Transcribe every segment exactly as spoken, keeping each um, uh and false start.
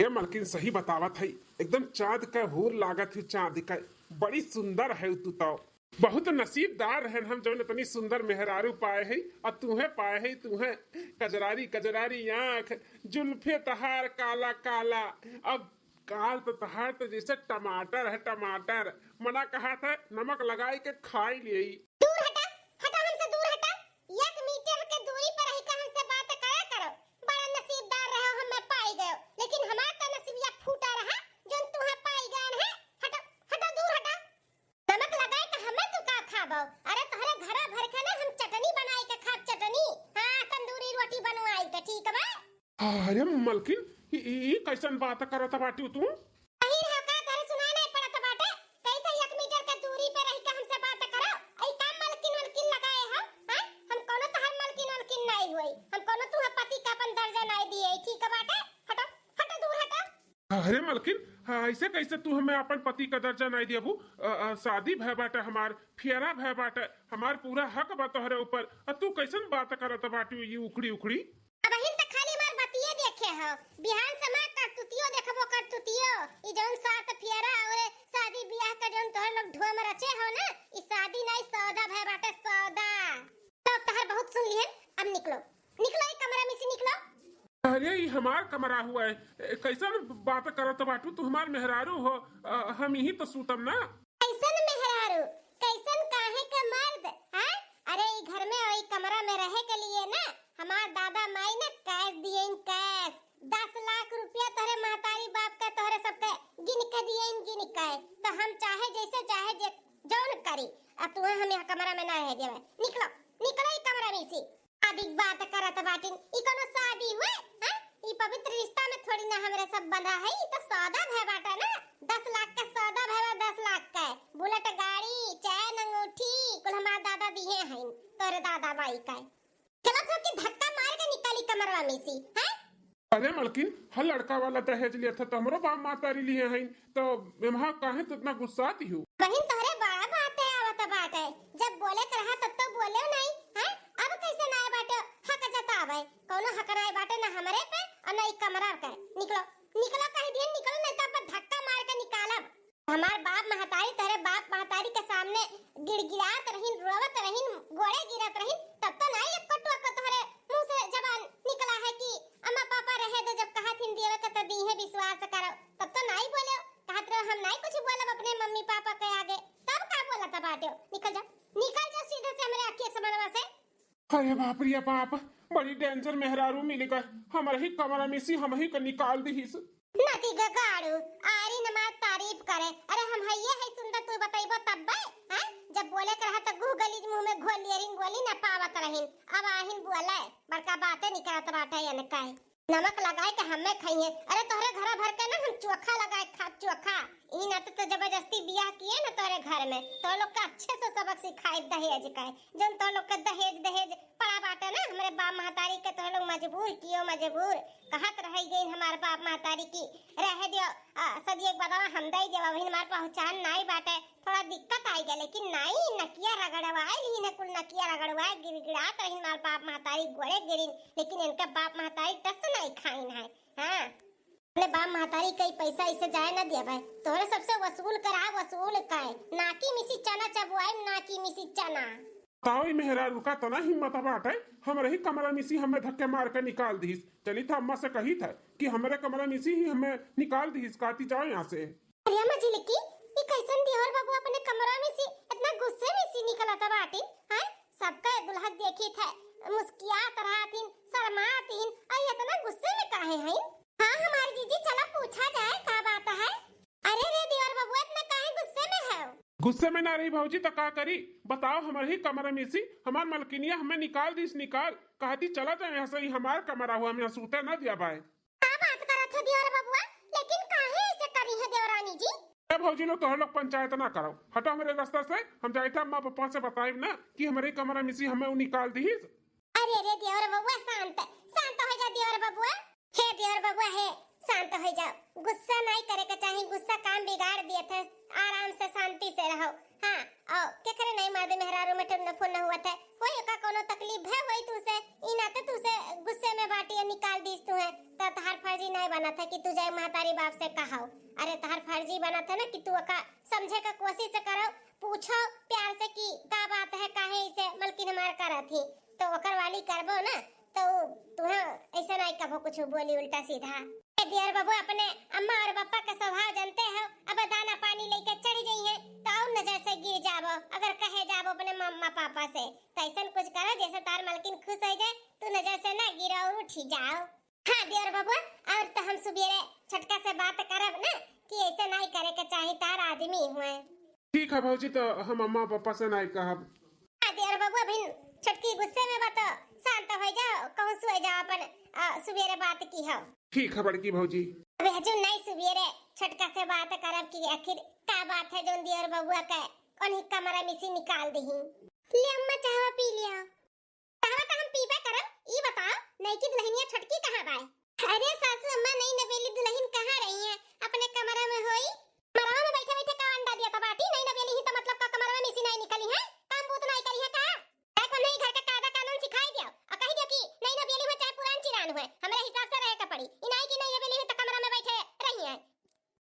ए मलकिन, सही बतावत है, एकदम चाँद का हूर लागत है, चाँद का। बड़ी सुंदर है तू तो। बहुत नसीबदार है हम, जौन इतनी सुंदर मेहरारू पाए है, और तूहे पाए है, तूहे कजरारी कजरारी आँख, जुल्फे तहार काला काला, अब काल तो तहार तो जैसे टमाटर है, टमाटर। मना कहा था नमक लगाई के खाई ले। दूर हटा, हटा हमसे दूर हटा। एक मीटर के दूरी पर रही का हमसे बात करा करो। बड़ा नसीबदार रहो, हमें पाई गयो, लेकिन हमार तो नसीबिया फूटा रहा, जौन तुहे पाई गए हैं। हटो, हटो, दूर हटा। नमक लगाए के हमें तू का खाबो? अरे तोहरे घरा भर के ना हम चटनी बनाए के खाब, चटनी। हाँ, तंदूरी रोटी बनवाई के, ठीक बा? अरे मलकिन, ई, ई, ई कैसन बात करत बाटू तू? अही रहा का, तोहरे सुनाई नहीं पड़त बाटे? कही था एक मीटर के दूरी पे रही के हमसे बात करो। ई का मलकिन वलकिन लगाए हो? हैं? हम कोनो तोहर मलकिन वलकिन नहीं होई। हम कोनो तुहे पति का अपन दर्जा नहीं दिए, ठीक बाटे? हटो, हटो, दूर हटो। अरे मलकिन, हाँ, ऐसे कैसे तू हमें अपन पति का दर्जा नहीं देबू? अ, अ, शादी भय बाटे हमार, फेरा भय बाटे, हमार पूरा हक बा तोहरे ऊपर। अ, तू कैसन बात करत बाटू ये उखड़ी उखड़ी? अबहिन त खाली हमार बतिये देखे हो, बिहान से हमार करतुतियो देखबो, करतुतियो। ई जौन सात फेरा और शादी बियाह का जौन तोहरे लोग ढोम रचे हो ना, ई शादी नहीं, सौदा भय बाटे, सौदा। तो तोहर बहुत सुन लिहन, अब निकलो, निकलो ई कमरा में से निकलो। अरे, ई हमार कमरा हुआ है, ए, कैसन बात करत बाटू तू? हमार मेहरारू हो, अ, हम यहीं तो सूतब ना। कैसन मेहरारू, कैसन काहे के मर्द, हैं? अरे, ई घर में और ई कमरा में रहे के लिए ना हमार दादा माई ने कैश दिए, कैश। दस लाख रुपया तोहरे महतारी बाप का, तोहरे सबके गिन के दिए, गिन के। तो हम चाहे जैसे, चाहे जे, जौन करी, अब तुहे हम यहाँ कमरा में ना रह देवे। निकलो, निकलो ई कमरा में से। शादी के बात करत बाटिन, ई कोनो शादी हुए? हैं? ई पवित्र रिश्ता में थोड़ी ना हमरे सब बंधा है, ई तो सौदा भय बाटा ना, दस लाख का सौदा भय बा, दस लाख का। बुलेट गाड़ी, चैन, अंगूठी, कुल हमार दादा दिए हैं, तोरे दादा माई का। चलत हो कि धक्का मार के निकाली कमरवा में से, हैं? अरे मलकिन, हर लड़का वाला दहेज लिया था, तो हमरो बाप महतारी लिए हैं, तो एम्हा काहे तो इतना गुस्साती हो? बहिन, तोहरे बड़ा बात है, आवत बात है, जब बोले के रहा तब तो बोले नहीं, हैं? अब कैसे ना बाटे हक जतावे? कौनो हक ना बाटे ना हमरे पे और ना ई कमरा के। निकलो, निकलो कह दिए, निकलो, नहीं तो अब धक्का मार के निकालब। हमार बाप महतारी तोहरे बाप महतारी के सामने गिड़गिड़ात रहिन, रोवत रहिन, गोड़े गिरत रहिन, तब तो नाई एको टोक तोहरे मुंह से जबान निकला है कि अम्मा पापा रहे दे, जब कहा थिन देवे के तो दी है, विश्वास करो, तब तो नाई बोले, कहत रहो हम नाई कुछ बोलब अपने मम्मी पापा के आगे, तब का बोलत बाटे? निकल जा, निकल जा सीधे से हमरे आँखी के सामने से। अरे बाप रे बाप, बड़ी danger मेहरारू मिल गए। हमरे ही कमरा में से हम ही को निकाल दिहिस। नदी के गाड़ू, आरी न मार तारीफ करे। अरे हम हइये है सुंदर, तू बतइबो तब्बे, हैं? जब बोले के रहा त गुह गलीज मुंह में घोल लिए रिन, बोली न पावत रहिन। अब आहिन बोले, बड़का बातें निकलत बाटे इनका। नमक लगाए के हमें खाइए। अरे तोहरे घरा भर के ना हम चोखा लगाए खाब, चोखा। ई नाते तो जबरदस्ती बियाह किए ना तोहरे घर में, तो लोग के अच्छे से सबक सिखाए दहेज का। जौन तो लोग के दहेज, दहेज पड़ा बाटे ना, हमरे बाप महतारी के तो लोग मजबूर कियो, मजबूर। कहत रह गई हमार बाप महतारी की, "रह दियो, आ, सदिये के बदला हम दे देब, अभी हमार पहचान नाई बाटे।" थोड़ा दिक्कत आई गया, लेकिन नाई, नकिया रगड़वाए ली ना, कुल नकिया रगड़वाए, गिड़गिड़ात रही हमार बाप महतारी गोड़े गिरिन, लेकिन इनका बाप महतारी टस नाई खाइन है। हाँ, अपने बाप महतारी कई पैसा इसे जाए ना दिया भाई, तोहरे सबसे वसूल करा, वसूल काए, नाकी मिसी चना चबुआई, नाकी मिसी चना। ताओ ई मेहरारू का तना हिम्मत बाटे, हमरे ही कमरा में से हमें धक्के मार के निकाल दिहिस। चली था अम्मा से कही था कि हमरे कमरा में से ही हमें निकाल दिहिस, काती जाओ यहाँ से। अरे अम्मा जी, लेकिन ई कैसन देवर बाबू अपने कमरा में से इतना गुस्से में से निकलत बाटे, हैं? सबका दुल्हा देखी था, मुस्कियात रहतिन, शर्मातिन, और इतना गुस्से में काहे हैं? हाँ हमारी जीजी, चला पूछा जाए का बात है। अरे रे देवर बबुआ, इतना काहे गुस्से में है? गुस्से में ना रही भौजी, तो का करी? बताओ, हमरे ही कमरा में से हमार मलकिनिया हमें निकाल दिस, निकाल। कहती चला जाए यहाँ से, ई हमार कमरा हुआ, हम यहाँ सूते ना दिया बाय। का बात करत हो देवर बबुआ? लेकिन काहे ऐसे करी है देवरानी जी? ए भौजी लोग, तोहर लोग पंचायत ना करो, हटो हमरे रास्ता से। हम जाइत है अम्मा पापा से बताइब ना कि हमरे कमरा में से हमें उ निकाल दिहिस। अरे रे देवर बबुआ, शांत, शांत हो जा देवर बबुआ। हे देवर बबुआ, हे, शांत हो जाओ, गुस्सा नहीं करे के चाही, गुस्सा काम बिगाड़ दिए थे। आराम से, शांति से रहो। हाँ, और केकरे नाई मर्द मेहरारू में टुन्न फुन्न हुवत है? होई ओका कोनो तकलीफ भय होई तू से, ई नाते तू से गुस्से में बाटी निकाल दीस तू है, त तहार फर्जी नाई बनत है कि तू जाए महतारी बाप से कहाओ। अरे तहार फर्जी बनत है ना कि तू ओका समझे का कोशिश करो, पूछो प्यार से कि का बात है, काहे इसे मलकिन हमार करत ही, तो ओकर वाली करबो ना, तो तुहे ऐसे नाई कबो कुछ बोली उल्टा सीधा। ए दियर बबुआ, अपने अम्मा और पापा का स्वभाव जानते हो, अब दाना पानी लेके चढ़ गई है, तो और नजर से गिर जाबो। अगर कहे जाबो अपने मम्मा पापा से, तो ऐसन कुछ करो जैसे तार मलकिन खुश हो जाए, तू नजर से ना गिरो और उठी जाओ। हाँ दियर बबुआ, और तो हम सुबेरे छोटका से बात करब ना कि ऐसे नाई करे के चाही, तार आदमी हुए। ठीक है भौजी, तो हम अम्मा पापा से नाई कहब। हाँ दियर बबुआ, अभी छोटकी गुस्से में बा, तो शांत हो जाओ, कहूँ सोए जाओ अपन, अ, सुबेरे बात की हो। ठीक है बड़की भौजी। अबे हजू नाई सुबेरे छोटका से बात करब कि आखिर का बात है जौन दियर बबुआ के उन्हीं कमरा में से निकाल दही। ले अम्मा, चाहवा पी लिया। चाहवा तो हम पीबे करब, ई बताओ, नईकी दुल्हनिया छोटकी कहाँ बाय? अरे सासू अम्मा, नई नवेली दुल्हन कहाँ रही है? अपने कमरा में होई। कमरवा में बैठे बैठे का अंडा दिया था बाटी? नई नवेली ही तो मतलब का कमरवा में से नाई निकली है? काम बूत नाई करी है का? एक नहीं घर के कायदा कानून सिखाई दियो, और कही दियो कि नई नवेली हो चाहे पुरान चिरान हो, हमरे हिसाब से रहे के पड़ी। ई नाई कि नई नवेली हो तो कमरा में बैठे रही है।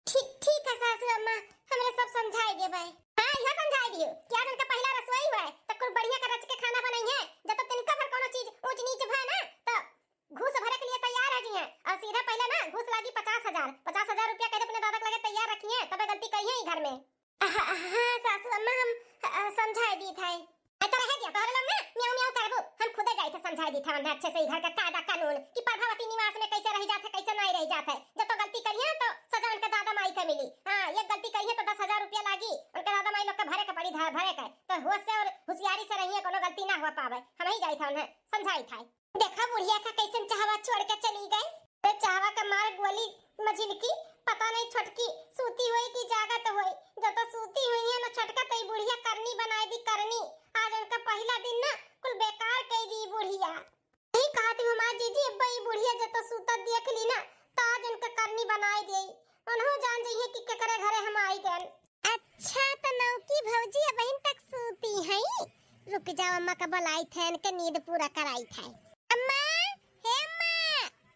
ठीक, ठीक है सासू अम्मा, हमरे सब समझाई देबै। हाँ, इहो समझाई दियो कि आज उनका पहला रसोई हुआ है, तो कुल बढ़िया का रच के खाना बनाई है। जब तक तनिका भर कोनो चीज ऊंच नीच भय ना, तो घूस भरे के लिए तैयार हो जी हैं। और सीधा पहले ना घूस लागी पचास हजार, पचास हजार रुपया कह दे अपने दादा के लगे तैयार रखी है, तबे गलती करी है ई घर में। हाँ, हाँ, सासू अम्मा, हम, अ, समझाए दी था। ए, तो रहे दिया, तोहरे लोग ना म्याऊं म्याऊं करबू, हम खुदे जाई थे समझाए दी था, हमने अच्छे से ई घर का कायदा कानून कि प्रभावती निवास में कैसे रही जात है, कैसे नहीं रही जात है। जब तो गलती करिए तो सजा उनके दादा माई के मिली। हाँ, ये गलती करिए तो दस हजार रुपया लागी, उनके दादा माई लोग के भरे के पड़ी, धा-, भरे के। तो होश से और होशियारी से रहिए, कोनो गलती ना हो पावे। हम ही जाई था उन्हें समझाई था। देखा बुढ़िया का कैसन चाहवा छोड़ के चली गई। अरे चाहवा का मार गोली मझिलकी, पता नहीं छोटकी सूती होई कि जागत होई। जब तो सूती हुई है ना छोटका, तो ई बुढ़िया करनी बनाए दी करनी। आज उनका पहला दिन ना कुल बेकार कई दी बुढ़िया। यही कहती हूँ हमार जीजी, अब ई बुढ़िया जब तो सूतत देख ली ना, तो आज उनका करनी बनाए दी। उन्हों जान जाइए कि केकरे घरे हम आई गए। अच्छा, तो नौकी भौजी अबहिन तक सूती हैं? रुक जाओ, अम्मा का बुलाई थे, इनके नींद पूरा कराई थे। अम्मा, हे अम्मा,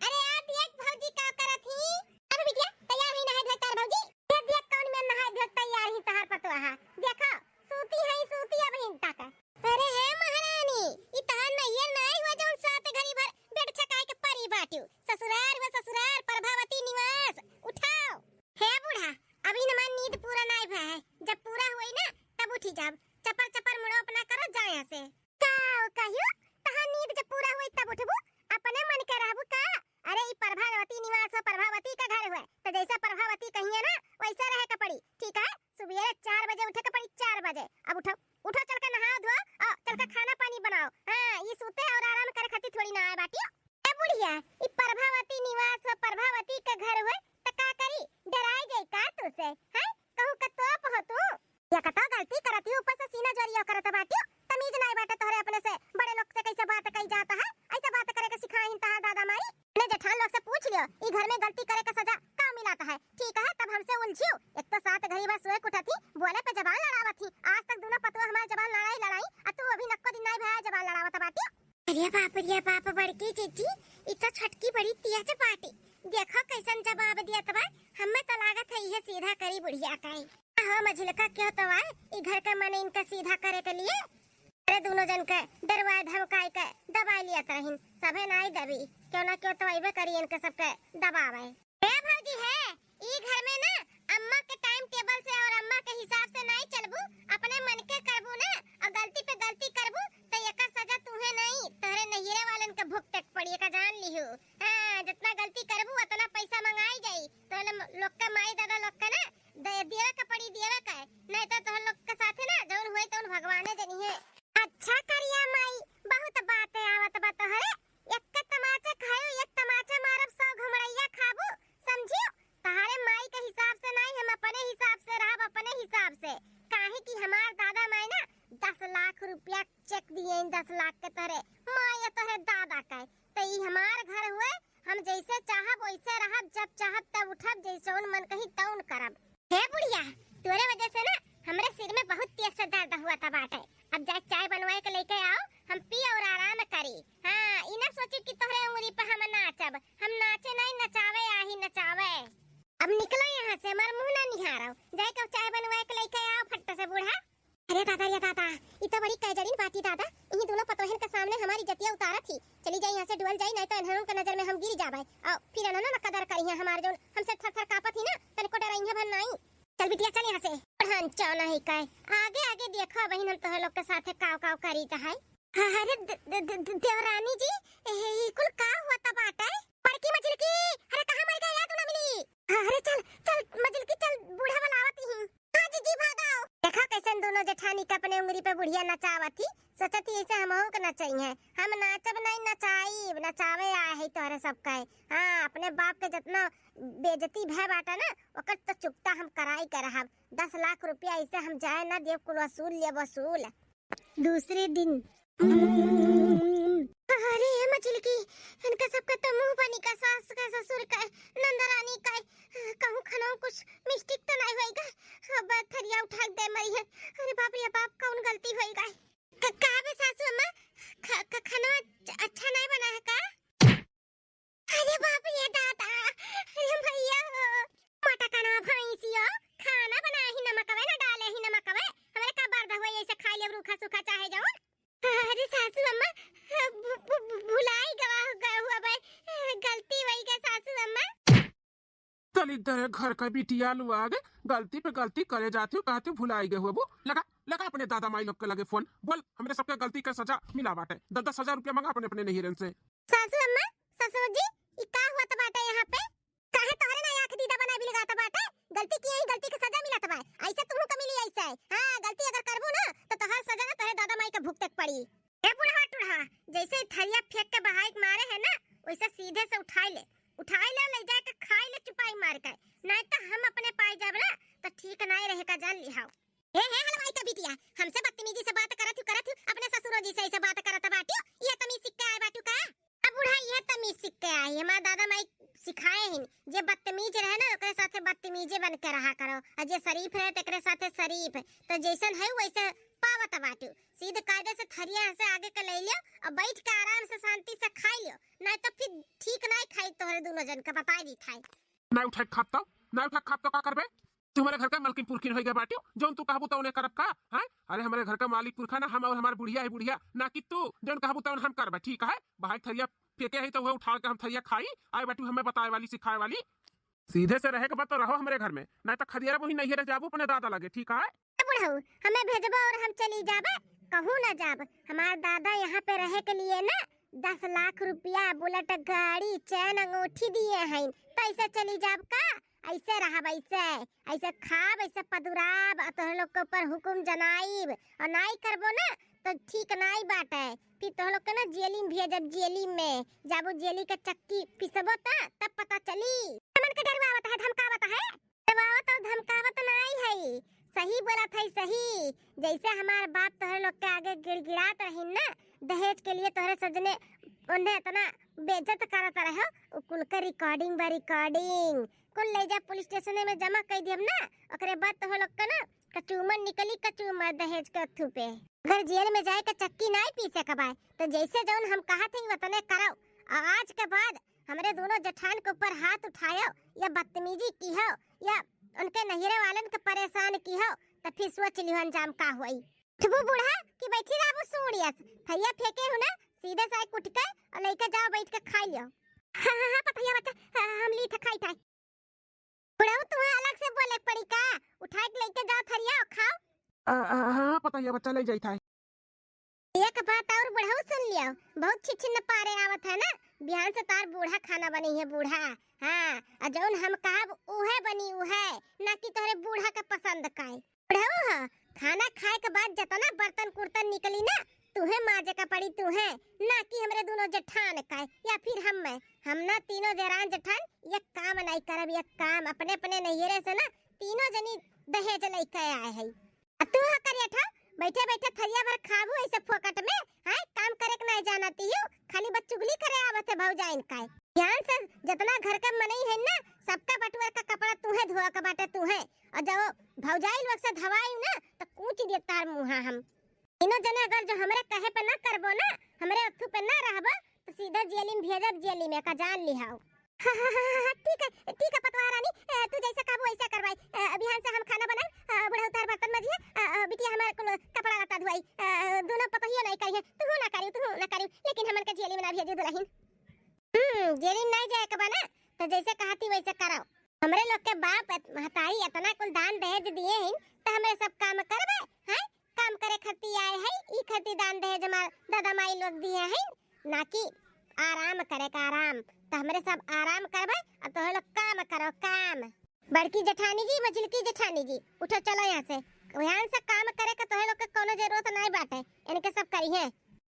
अरे आ देख भौजी का करत ही। अरे बिटिया, तैयार ही नहाए धोए तार भौजी। ये देख कौन में नहाए धोए तैयार ही तहार पतोहा। देखो, सूती हैं, सूती अबहिन तक। अरे हे महारानी, ई तहार नैहर नाई हुआ जौन सात घड़ी भर बेड छकाए के परी बाटियो। ससुरार हुआ ससुरार, प्रभावती निवास, उठाओ। हे बूढ़ा, अबहिन हमार नींद पूरा नाई भा है, जब पूरा होई ना तब उठी जाब। चपर चपर मुड़ो अपना करो, जाओ यहाँ से। का हो कहियो, तहार नींद जब पूरा होई तब उठबू, अपने मन के रहबू का? अरे ई प्रभावती निवास हो, प्रभावती का घर हुए, तो जैसा प्रभावती कहिए ना वैसा रहे के पड़ी, ठीक है? सुबेरे चार बजे उठे के पड़ी, चार बजे। अब उठो, उठो, चल के नहाओ धोओ, और चल के खाना पानी बनाओ। हाँ, ई सूते और आराम करे खातिर थोड़ी ना आए बाटियो। ए बुढ़िया, ई प्रभावती निवास हो, प्रभावती के घर हुए, त का करी? डराई जाई का तू से? हैं? कहूँ का तोप हो तू? या कतौ गलती करत ही, ऊपर से सीना जोरिया करत बाटियो। तमीज नाई बाटे तोहरे, अपने से बड़े लोग से कैसे बात कही जाता है? ऐसे बात करे के सिखाई तहार दादा माई। अपने जेठान लोग से पूछ लियो, ई घर में गलती करे के सजा का मिलत है? ठीक है, तब हमसे उलझियो। एक तो सात घड़ी भर सोए के उठत ही, बोले पे जबान लड़ावत ही। आज तक दोनों पतोह हमार जबान लड़ाई लड़ाई, आ तू अभी नक्को दिन नाई भया जबान लड़ावत बाटियो। अरे बाप रे बाप, बड़की जीजी, ई तो छोटकी बड़ी तेज बाटी। देखो कैसन जवाब दियत बा। हमें तो लागत है इहे सीधा करी बुढ़िया का। हो मझिलका, क्यों तो आए, ई घर के मन इनका सीधा करे के लिए। अरे दोनों जन के डरवाए धमकाए के दबाए लियत रहिन, सभे नाई दबी, क्यों ना क्यों तो अइबे करी इनके सबके दबावे। हे भौजी हे, ई घर में ना अम्मा के टाइम टेबल से और अम्मा के हिसाब से नाई चलबू, अपने मन के करबू ना, और गलती पे गलती करबू, तो एकर सजा तुहे नाई, तोहरे नैहरे वालन के भुगते के पड़ी, एका जान लिहू। हाँ, जितना गलती करबू, उतना पैसा मंगाई जाई। तोहरे लोग के माई दादा लोग के ना दे, देवे के पड़ी, देवे के। नहीं तो तोहरे लोग के साथे ना जौन होई तौन भगवाने जनिहे। अच्छा करिया माई, बहुत बात आवत बा तोहरे। एक तमाचा खायो, एक तमाचा मारब, सौ घुमड़ैया खाबू, समझियो? तोहरे माई के हिसाब से नहीं, हम अपने हिसाब से रहब, अपने हिसाब से। काहे कि हमार दादा माई ना दस लाख रुपया चेक दिए, दस लाख के तोहरे माई या तोहरे दादा के। तो ई हमार घर हुए, हम जैसे चाहब वैसे रहब, जब चाहब तब उठब, जैसे उन मन कही तौन करब। हे बुढ़िया, तोरे वजह से ना हमरे सिर में बहुत तेज से दर्द हुआ था बाटे। अब जाए चाय बनवाए के लेके आओ, हम पी और आराम करी। हाँ, ई ना सोची कि तोहरे उंगली पे हम नाचब। हम नाचे नहीं, नचावे आही, नचावे। अब निकलो यहाँ से, हमार मुंह ना निहारो। जाए के चाय बनवाए के लेके आओ फट्ट से बूढ़ा। अरे दादा रे दादा, ई तो बड़ी कैजरिन बाटी दादा। इन्हीं दोनों पतोहन के सामने हमारी जतिया उतारत ही। चली जाई यहाँ से, डुअल जाई, नहीं तो इन्हनों के नजर में हम गिर जाबे। और फिर इन्हनों ना कदर करी है हमार, जौन हमसे थर थर कापत ही ना, तनिको डराई है भर नाई। चल बिटिया, चल यहाँ से। पढ़न चौना ही का है। आगे आगे देखो बहिन, हम तोहे लोग के साथे काव काव करी त है। अरे द-, द-, द-, द-, देवरानी जी, ए, ई कुल का हुआ त बाटे? बड़की मझिलकी, अरे कहाँ मर गया याद ना मिली? अरे चल, चल मझिलकी चल, बूढ़ा वाला आवत ही। हाँ जीजी भागाओ। देखा कैसन दोनों जेठानी के अपने उंगली पे बुढ़िया नचावत ही, सोचत ही ऐसे हमहू के नचाई है। हम नाचब नहीं, नचाई, नचावे आए है तोहरे सब कहे। हाँ, अपने बाप के जितना बेइज्जती भय बाटा ना, ओकर तो चुकता हम कराई के रहब। दस लाख रुपया ऐसे हम जाए ना देब, कुल वसूल लेब, वसूल। दूसरे दिन। अरे मझिलकी, इनका सबका तो मुंह बनी का, सास का, ससुर का, नंदरानी का, कहूँ खनौ कुछ मिस्टेक तो नहीं होएगा। अब थरिया उठा के दे मरी है। अरे बाप रे बाप, कौन गलती होएगा? क-, का बे सासू अम्मा, ख-, ख-, खनवा च-, अच्छा नहीं बना है का? अरे बाप रे दादा, अरे भैया हो, मोटा कनवा भैंसियो, खाना बनाए ही नमकवे ना डाले ही नमकवे, हमरे का बर्द हुआ ऐसे खाई लेब रूखा सूखा चाहे जौन। अरे सासू अम्मा, भु-, भु-, भु-, भुलाई गवा, गवा हुआ भाई, गलती वही का सासू अम्मा। चल इधर है घर का बिटिया लुआग, गलती पे गलती करे जाती हूँ, कहती हूँ भुलाई गए हुआ। वो लगा, लगा अपने दादा माई लोग के लगे फोन, बोल हमरे सबके गलती का सजा मिला बाटे, दस दस हजार रुपया मंगा अपने अपने नैहरन से। सासू अम्मा, ससुर जी, ई का हुआ त बाटे यहाँ पे? काहे तोहरे ना आँख दीदा बनाए बिलगात बाटे? गलती किए ही गलती के सजा मिलत बा। ऐसे तुहू के मिली ऐसे। हाँ, गलती अगर करबू ना तो तोहर सजा ना तोहरे दादा माई के भुगते के पड़ी। ए बुढ़वा टुढ़वा, जैसे ही थरिया फेंक के बहाई के मारे है ना, वैसे सीधे से उठाई ले, उठाई ले, ले जाए के खाई ले चुपाई मार के, नहीं तो हम अपने पाई जाब ना तो ठीक नहीं रहे का जान लिहाओ। हे, हे हलवाई के बिटिया, हमसे बदतमीजी से बात करत हूँ, करत हूँ, अपने ससुरो जी से ऐसे बात करत बाटियो, ये तमीज सीख के आए बाटू का? अब बूढ़ा ये तमीज सीख के आई, हमार दादा माई सिखाए हिन, जे बदतमीज रहे ना, ओकरे साथे बदतमीजे बन के रहा करो, और जे शरीफ रहे, तेकरे साथे शरीफ। तो जैसन है वैसे पावत बाटू, सीध कायदे से थरिया से आगे के ले लियो और बैठ के आराम से शांति से खाई लियो, नहीं तो फिर ठीक नहीं खाई तोहरे दोनों जन का, बताई दी थाई। ना उठा के खाब तो, ना उठा के खाब तो का करबे? तू हमारे घर का मालकिन पुरखिन होई गए बाटियो, जौन तू कहबू तौने करब का? हैं? अरे हमारे घर का मालिक पुरखा ना हम और हमार बुढ़िया है बुढ़िया, ना कि तू जौन कहबू तौन हम करबे, ठीक है? बाहर थरिया फेंके है तो वह उठा के हम थरिया खाई, आए बाटू हमें बताए वाली सिखाए वाली। सीधे से रहे के बाद तो रहो हमारे घर में, ना तो खदियारा वही नहीं रह जाबू अपने दादा लगे, ठीक है? ए बुढ़ऊ, हमें भेजबो और हम चली जाबे, कहूँ ना जाब। हमार दादा यहाँ पे रहे के लिए ना दस लाख रुपया, बुलेट गाड़ी, चैन, अंगूठी दिए हैं, तो ऐसे चली जाब का? ऐसे रहब, ऐसे, ऐसे खाब, ऐसे पदुराब, और तोहरे लोग के ऊपर हुकुम जनाइब, और नाई करबो ना तो ठीक नाई बाटे। फिर तोहरे लोग के ना जेली में भेजब, जेली में जाबू, जेली के चक्की पिसबो त तब पता चली। हमन के डरवावत है, धमकावत है। डरवावत और धमकावत नाई है, सही बोलत है, सही। जैसे हमार बाप तोहरे लोग के आगे गिड़गिड़ात रहिन ना, दहेज के लिए तोहरे सजने उन्हें इतना बेइज्जत करत रहे हो, उ कुल के recording बा, recording। कुल ले जा पुलिस स्टेशन में जमा कर दियब ना, ओकरे बाद तोहरे लोग के ना कचूमर निकली, कचूमर दहेज के अथू पे। अगर जेल में जाए के चक्की नाई पीसे के बाय, तो जैसे जौन हम कहत हई वतने करो। और आज के बाद हमरे दोनों जेठान के ऊपर हाथ उठायो या बदतमीजी की हो या उनके नहिरे वालन के परेशान की हो, तो फिर सोच लियो अंजाम का होई। उठबू बूढ़ा कि बैठी रहबू सूड़ियस, थैया फेंके हो ना, सीधे से कुट के और लेके जाओ बैठ के खाई लियो। हाँ, हाँ, हाँ, पतैया बच्चा, हाँ, हम ली थे खाई थे। बुढ़ऊ तुम्हें अलग से बोले के पड़ी का? उठा के लेके जाओ थरिया और खाओ। आ, आ, हाँ, पतैया बच्चा ले जाई था। एक बात और बुढ़ऊ सुन लियो, बहुत छिछिन पारे आवत है ना, बिहान से तार बूढ़ा खाना बनी है बूढ़ा। हाँ, और जौन हम कहब उहे बनी उहे, ना कि तोहरे बूढ़ा का पसंद का है। बुढ़ऊ हो, खाना खाए के बाद जतना बर्तन कुर्तन निकली ना, तुहे माजे का पड़ी तुहे, ना कि हमरे दोनों जेठान का है, या फिर हम में। हम ना तीनों देरान जेठान ये काम नहीं करब, ये काम अपने अपने नैहरे से ना तीनों जनी दहेज लेके आए है। आ तू हो करिया ठा, बैठे बैठे थरिया भर खाबू ऐसे फोकट में, हैं? काम करे के नहीं जानती हूँ, खाली बस चुगली करे आवत है भौजाइन का है। ध्यान से जितना घर के मनई है ना, सबका बटुअर का कपड़ा तुहे धोआ के बाटे तुहे। और जब भौजाई लोग से धवाई ना, पूछ दिए तार मुँहा हम। तीनों जने अगर जो हमरे कहे पे ना करबो ना, हमरे अथू पे ना रहबो, तो सीधा जेली में भेजब, जेली में का जान लिहाओ। हाँ, हाँ, हाँ, हाँ, हाँ, ठीक है, ठीक है पतवाह रानी, अ, तू जैसे कहबू वैसे करवाई। अ, बिहान से हम खाना बनाई, अ, बुढ़ऊ तार बर्तन मजिए, अ, अ, बिटिया हमार कुल कपड़ा लत्ता धुआई, अ, अ, दोनों पतोहियो नहीं करिए, तू ना करियो, तू ना करियो, लेकिन हमन के जेली में ना भेजू दुलहिन। हम्म, जेली में नहीं जाए के बा ना, तो जैसे कहती वैसे करो। हमरे लोग के बाप एत-, महतारी इतना कुल दान दहेज दिए हैं, तो हमरे सब काम करबे, हैं? काम करे खरती आए है, ई खरती दान दहेज हमार दादा माई लोग दिए हैं, ना कि आराम करे का आराम। तो हमरे सब आराम करबे और तोहे लोग काम करो, काम। बड़की जेठानी जी, मझिलकी जेठानी जी, उठो चलो यहाँ से। यहाँ से काम करे का तोहे लोग के कोनो जरूरत नहीं बाटे, इनके सब करिहे।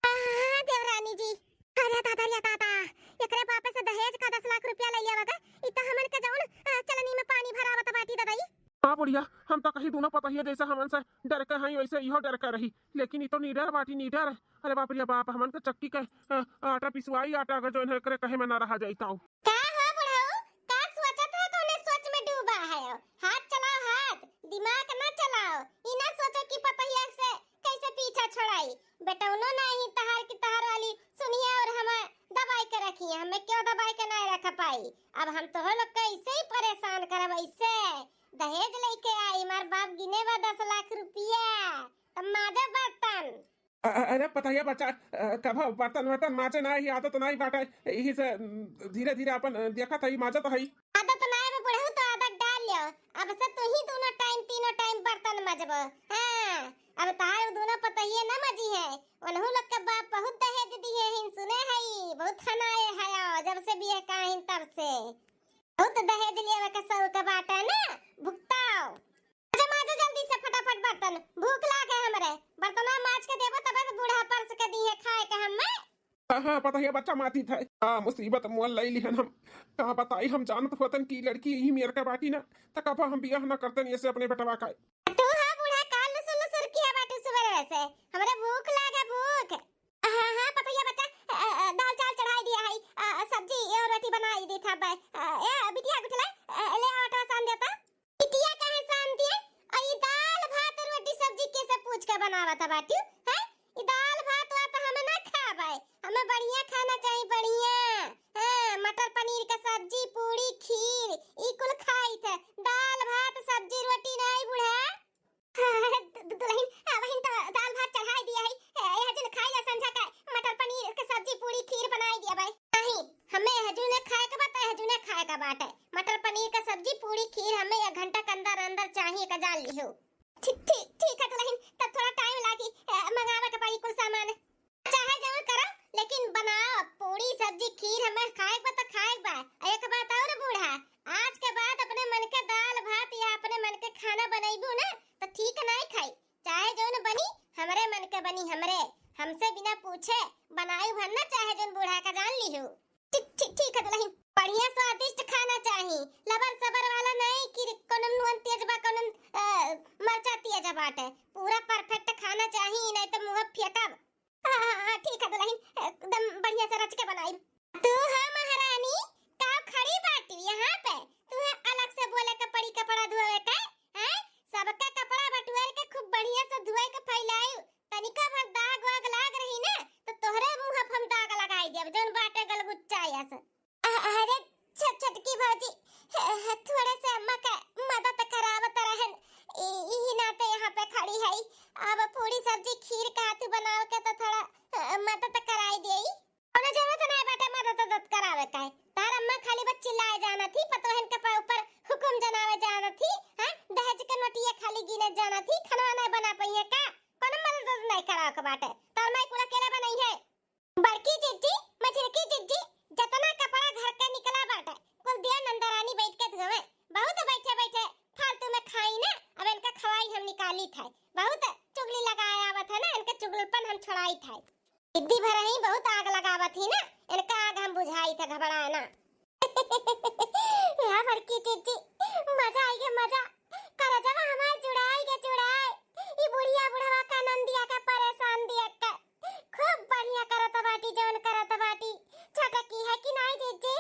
हाँ, देवरानी जी। अरे दादा रे दादा, एकरे बापे से दहेज का दस लाख रुपया ले लिया बा का? ई तो हमन के जौन, अ, चलनी में पानी भरावत बाटी दादा ई। हाँ बुढ़िया, हम तो कहीं दोनों पतोहिया जैसे हमन से डर के हई वैसे इहो डर के रही, लेकिन ई तो निडर बाटी निडर। अरे बाप रे बाप, हमन के चक्की के, अ, आटा पिसवाई, आटा अगर जौन है एकरे कहे में ना रहा जाई तो। का हो बुढ़ऊ, का सोचत है, कौने सोच में डूबा है? हाथ चलाओ हाथ, दिमाग ना चलाओ, ई ना सोचो कि पतोहिया से कैसे पीछा छोड़ाई। बेटौनो नाही तहार की तहार वाली सुनिए और हमें दबाई के रखिए, हमें क्यों दबाई के ना रख पाई। अब हम तोह लोग के ऐसे ही परेशान करब, ऐसे दहेज लेके आई, मार बाप गिने बा दस लाख रुपया, तब माजा बर्तन। अ-, अ-, अरे पतोहिया बच्चा, अ, कभो बर्तन वर्तन माजे ना ही आदत नहीं बाटे, यही से, उम, धीरे धीरे अपन, अ, देखत हई, माजत हई। आदत ना आवे बुढ़ऊ तो आदत डाल लियो, अब से तू ही दोनों टाइम, तीनों टाइम बर्तन मजबो। हाँ, अब तार उ दोनों पतोहिए न मजी है, उनहु लोग के बाप बहुत दहेज दिए हैं, सुने हई, बहुत खनाए है, जब से बियाह काहिन तब से। बहुत दहेज लेवे के शौक बाटे ना, भुगताओ। अच्छा, माजो जल्दी से फटाफट बर्तन, भूख लागे हमरे। बर्तनवा माज के देबो तबे तो बूढ़ा परस के दिहे खाए के हम्मे। हाँ, हाँ, पतोहिया बच्चा माजी थे। हाँ, मुसीबत मोल लई लिहन हम। का बताई, हम जानत होतन कि लड़की यही मेर के बाटी ना, त कबो हम बियाह ना करतन ऐसे अपने बेटवा का। तू हा बूढ़ा का लुसुर लुसुर किया बाटू सुबह से। हमरे भूख लागे भूख। हाँ, हाँ, पतोहिया बच्चा, अ, अ, दाल चावल चढ़ाई दिया है, अ, अ, सब्जी और रोटी बनाई दी था बे। अ, ए, बिटिया गुठला, अ, ले आटा सान देता। बिटिया काहे सान दिए? और ई दाल भात रोटी सब्जी के से पूछ के बनावत बाटियो, हैं? ई दाल भात वात हम ना खाबे, हमें बढ़िया खाना चाहिए, बढ़िया। हाँ, मटर पनीर का सब्जी, पूरी, खीर, ई कुल खाई थे। दाल भात सब्जी रोटी नहीं बूढ़ा। हाँ, दु-, दु-, दुलहिन, आ, बहिन तो दाल भात चढ़ाई दिया है। ए, यह जन खाई ला संझा का मटर पनीर के सब्जी, पूरी, खीर बनाई दिया भाई। नहीं, हमें यह जूने खाए के बात, यह जूने खाए का बात है। मटर पनीर का सब्जी, पूरी, खीर हमें एक घंटा के अंदर, अंदर चाहिए का जान लिहो। ठीक, ठीक, ठीक है दुलहिन, तब थोड़ा टाइम लागी, ए, मंगावे के पड़ी कुल सामान। चाहे जवन करो, लेकिन बनाओ पूरी, सब्जी, खीर हमें खाए के बा तो खाए के बा। एक बात और बूढ़ा, आज के बाद अपने मन के दाल भात या अपने मन के खाना बनैबू ना तो ठीक नहीं खाई। चाहे जौन बनी, हमरे मन के बनी, हमरे, हमसे बिना पूछे बनाई भर ना, चाहे जौन बूढ़ा का जान लिहो। ठीक, ठीक, ठीक है दुलहिन, बढ़िया स्वादिष्ट खाना चाही, लबर सबर वाला नहीं कि कोनो नून तेज बा, कोनो, अ, मरचा तेज बाटे, पूरा perfect खाना चाही, नहीं तो मुँह फेंकब। हाँ, हाँ, हाँ, ठीक है दुलहिन, एकदम बढ़िया से रच के बनाई। तू है महारानी, का खड़ी बाटी यहाँ पे? तू है अलग से बोले के पड़ी कपड़ा धोवे के, हैं? सबका कपड़ा बटुआर के खूब बढ़िया से धोए के फैलाई। तनिका भर दाग वाग लाग रही ना, तो तोहरे मुँह पे हम दाग लगाई देब, जौन बाटे गलगुच्चा यस। अ-, अरे छ-, छोटकी भौजी, ह-, ह-, थोड़े से अम्मा का मदद करावत रहन, इ-, इही नाते यहाँ पे खड़ी है। अब पूरी सब्जी खीर का हाथी बनावे के तो थोड़ा, अ, मदद कराई देई। कोनो जरूरत नहीं बाटे मदद उदद करावे का। तार अम्मा खाली बस चिल्लाए जानत ही, पतोहन के प-, ऊपर हुकुम जनावे जानत ही, हैं? दहेज के नोटिया खाली गिने जानत ही, खाना नहीं बना पइहे का? कोनो मदद उदद नहीं करावे के बाटे। तार माई कुल अकेले बनई है। बड़की जिज्जी, मझिलकी जिज्जी, जतना कपड़ा घर के निकला बाटे, कुल दिया नंदरानी बैठ के धोवे। बहुत बैठे बैठे फालतू में खाई ना, अब इनका खवाई हम निकाली थे। बहुत चुगली लगाए आवत है ना, इनके चुगलपन हम छोड़ाई थे। जिद्दी भर ही बहुत आग लगावत ही ना, इनका आग हम बुझाई थे, घबराए ना। या बड़की जिज्जी, मजा आई गे मजा, करजवा हमार जुड़ाई गे जुड़ाई। ई बुढ़िया बुढ़वा का नंदिया का परेशान दिया के खूब बढ़िया करत बाटी, जौन करत बाटी। छोटकी है कि नाई जिज्जी?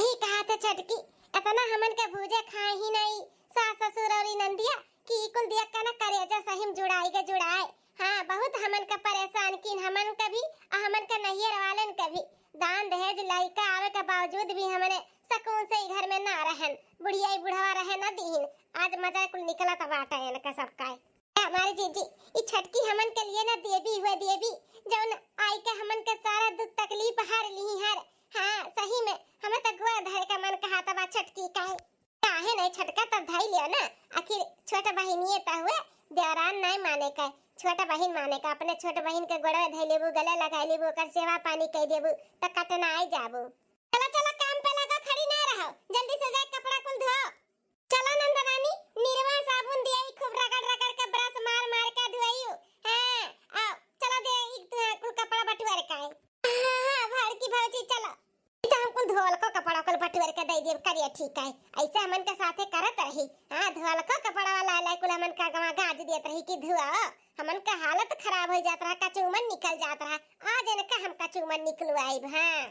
यही कहा थे छोटकी, इतना हमन के भूजे खाए ही नहीं, सास ससुर और ई नंदिया, कि ई कुल देख के ना करेजा सही में जुड़ाई के जुड़ाए। हाँ, बहुत हमन का परेशान कीन, हमन का भी, आ हमन का नैहर वालन का भी। दान दहेज लइका आवे के बावजूद भी हमने सकून से ई घर में ना रहन, बुढ़िया ई बुढ़वा रहे ना दीन। आज मजा कुल निकलत बाटे इनका सबका। ए, हमारी जीजी, ई छटकी हमन के लिए ना देवी हुए देवी, जौन आई के हमन के सारा दुख तकलीफ हर ली हर। हाँ, सही में, हमें तो गोड़ धरे का मन कहत बा छटकी का। काहे नहीं छटका तब धई लियो ना, आखिर छोट बहिनिए त हुए, देवरान नहीं माने का, छोट बहिन माने का। अपने छोट बहिन के गोड़वे धई लेबू, गले लगाई लेबू, ओकर सेवा पानी कई देबू, त कटनाई जाबू। चला, चला, काम पे लगा, खड़ी ना रहो, जल्दी से जाए कपड़ा कुल धो। चला नंदरानी, निरवा साबुन दिया, ई खूब रगड़ रगड़ के, ब्रश मार मार के धुआइयो। हाँ, आओ, चला दे, ई तू कुल कपड़ा बटुआर का है। हाँ, हाँ, बड़की भौजी, चला। ई तो हम कुल धोल को कपड़ा कुल बटुआर के दे देब, करिया ठीक है। ऐसे हमन के साथे करत रही। हाँ, धोल को कपड़ा वाला लाई कुल हमन का गवा गाज देत रही कि धुआ। हमन का हालत खराब हो जात रहा, कचूमन निकल जात रहा। आज इनका हम कचूमन निकलवाइब, हाँ।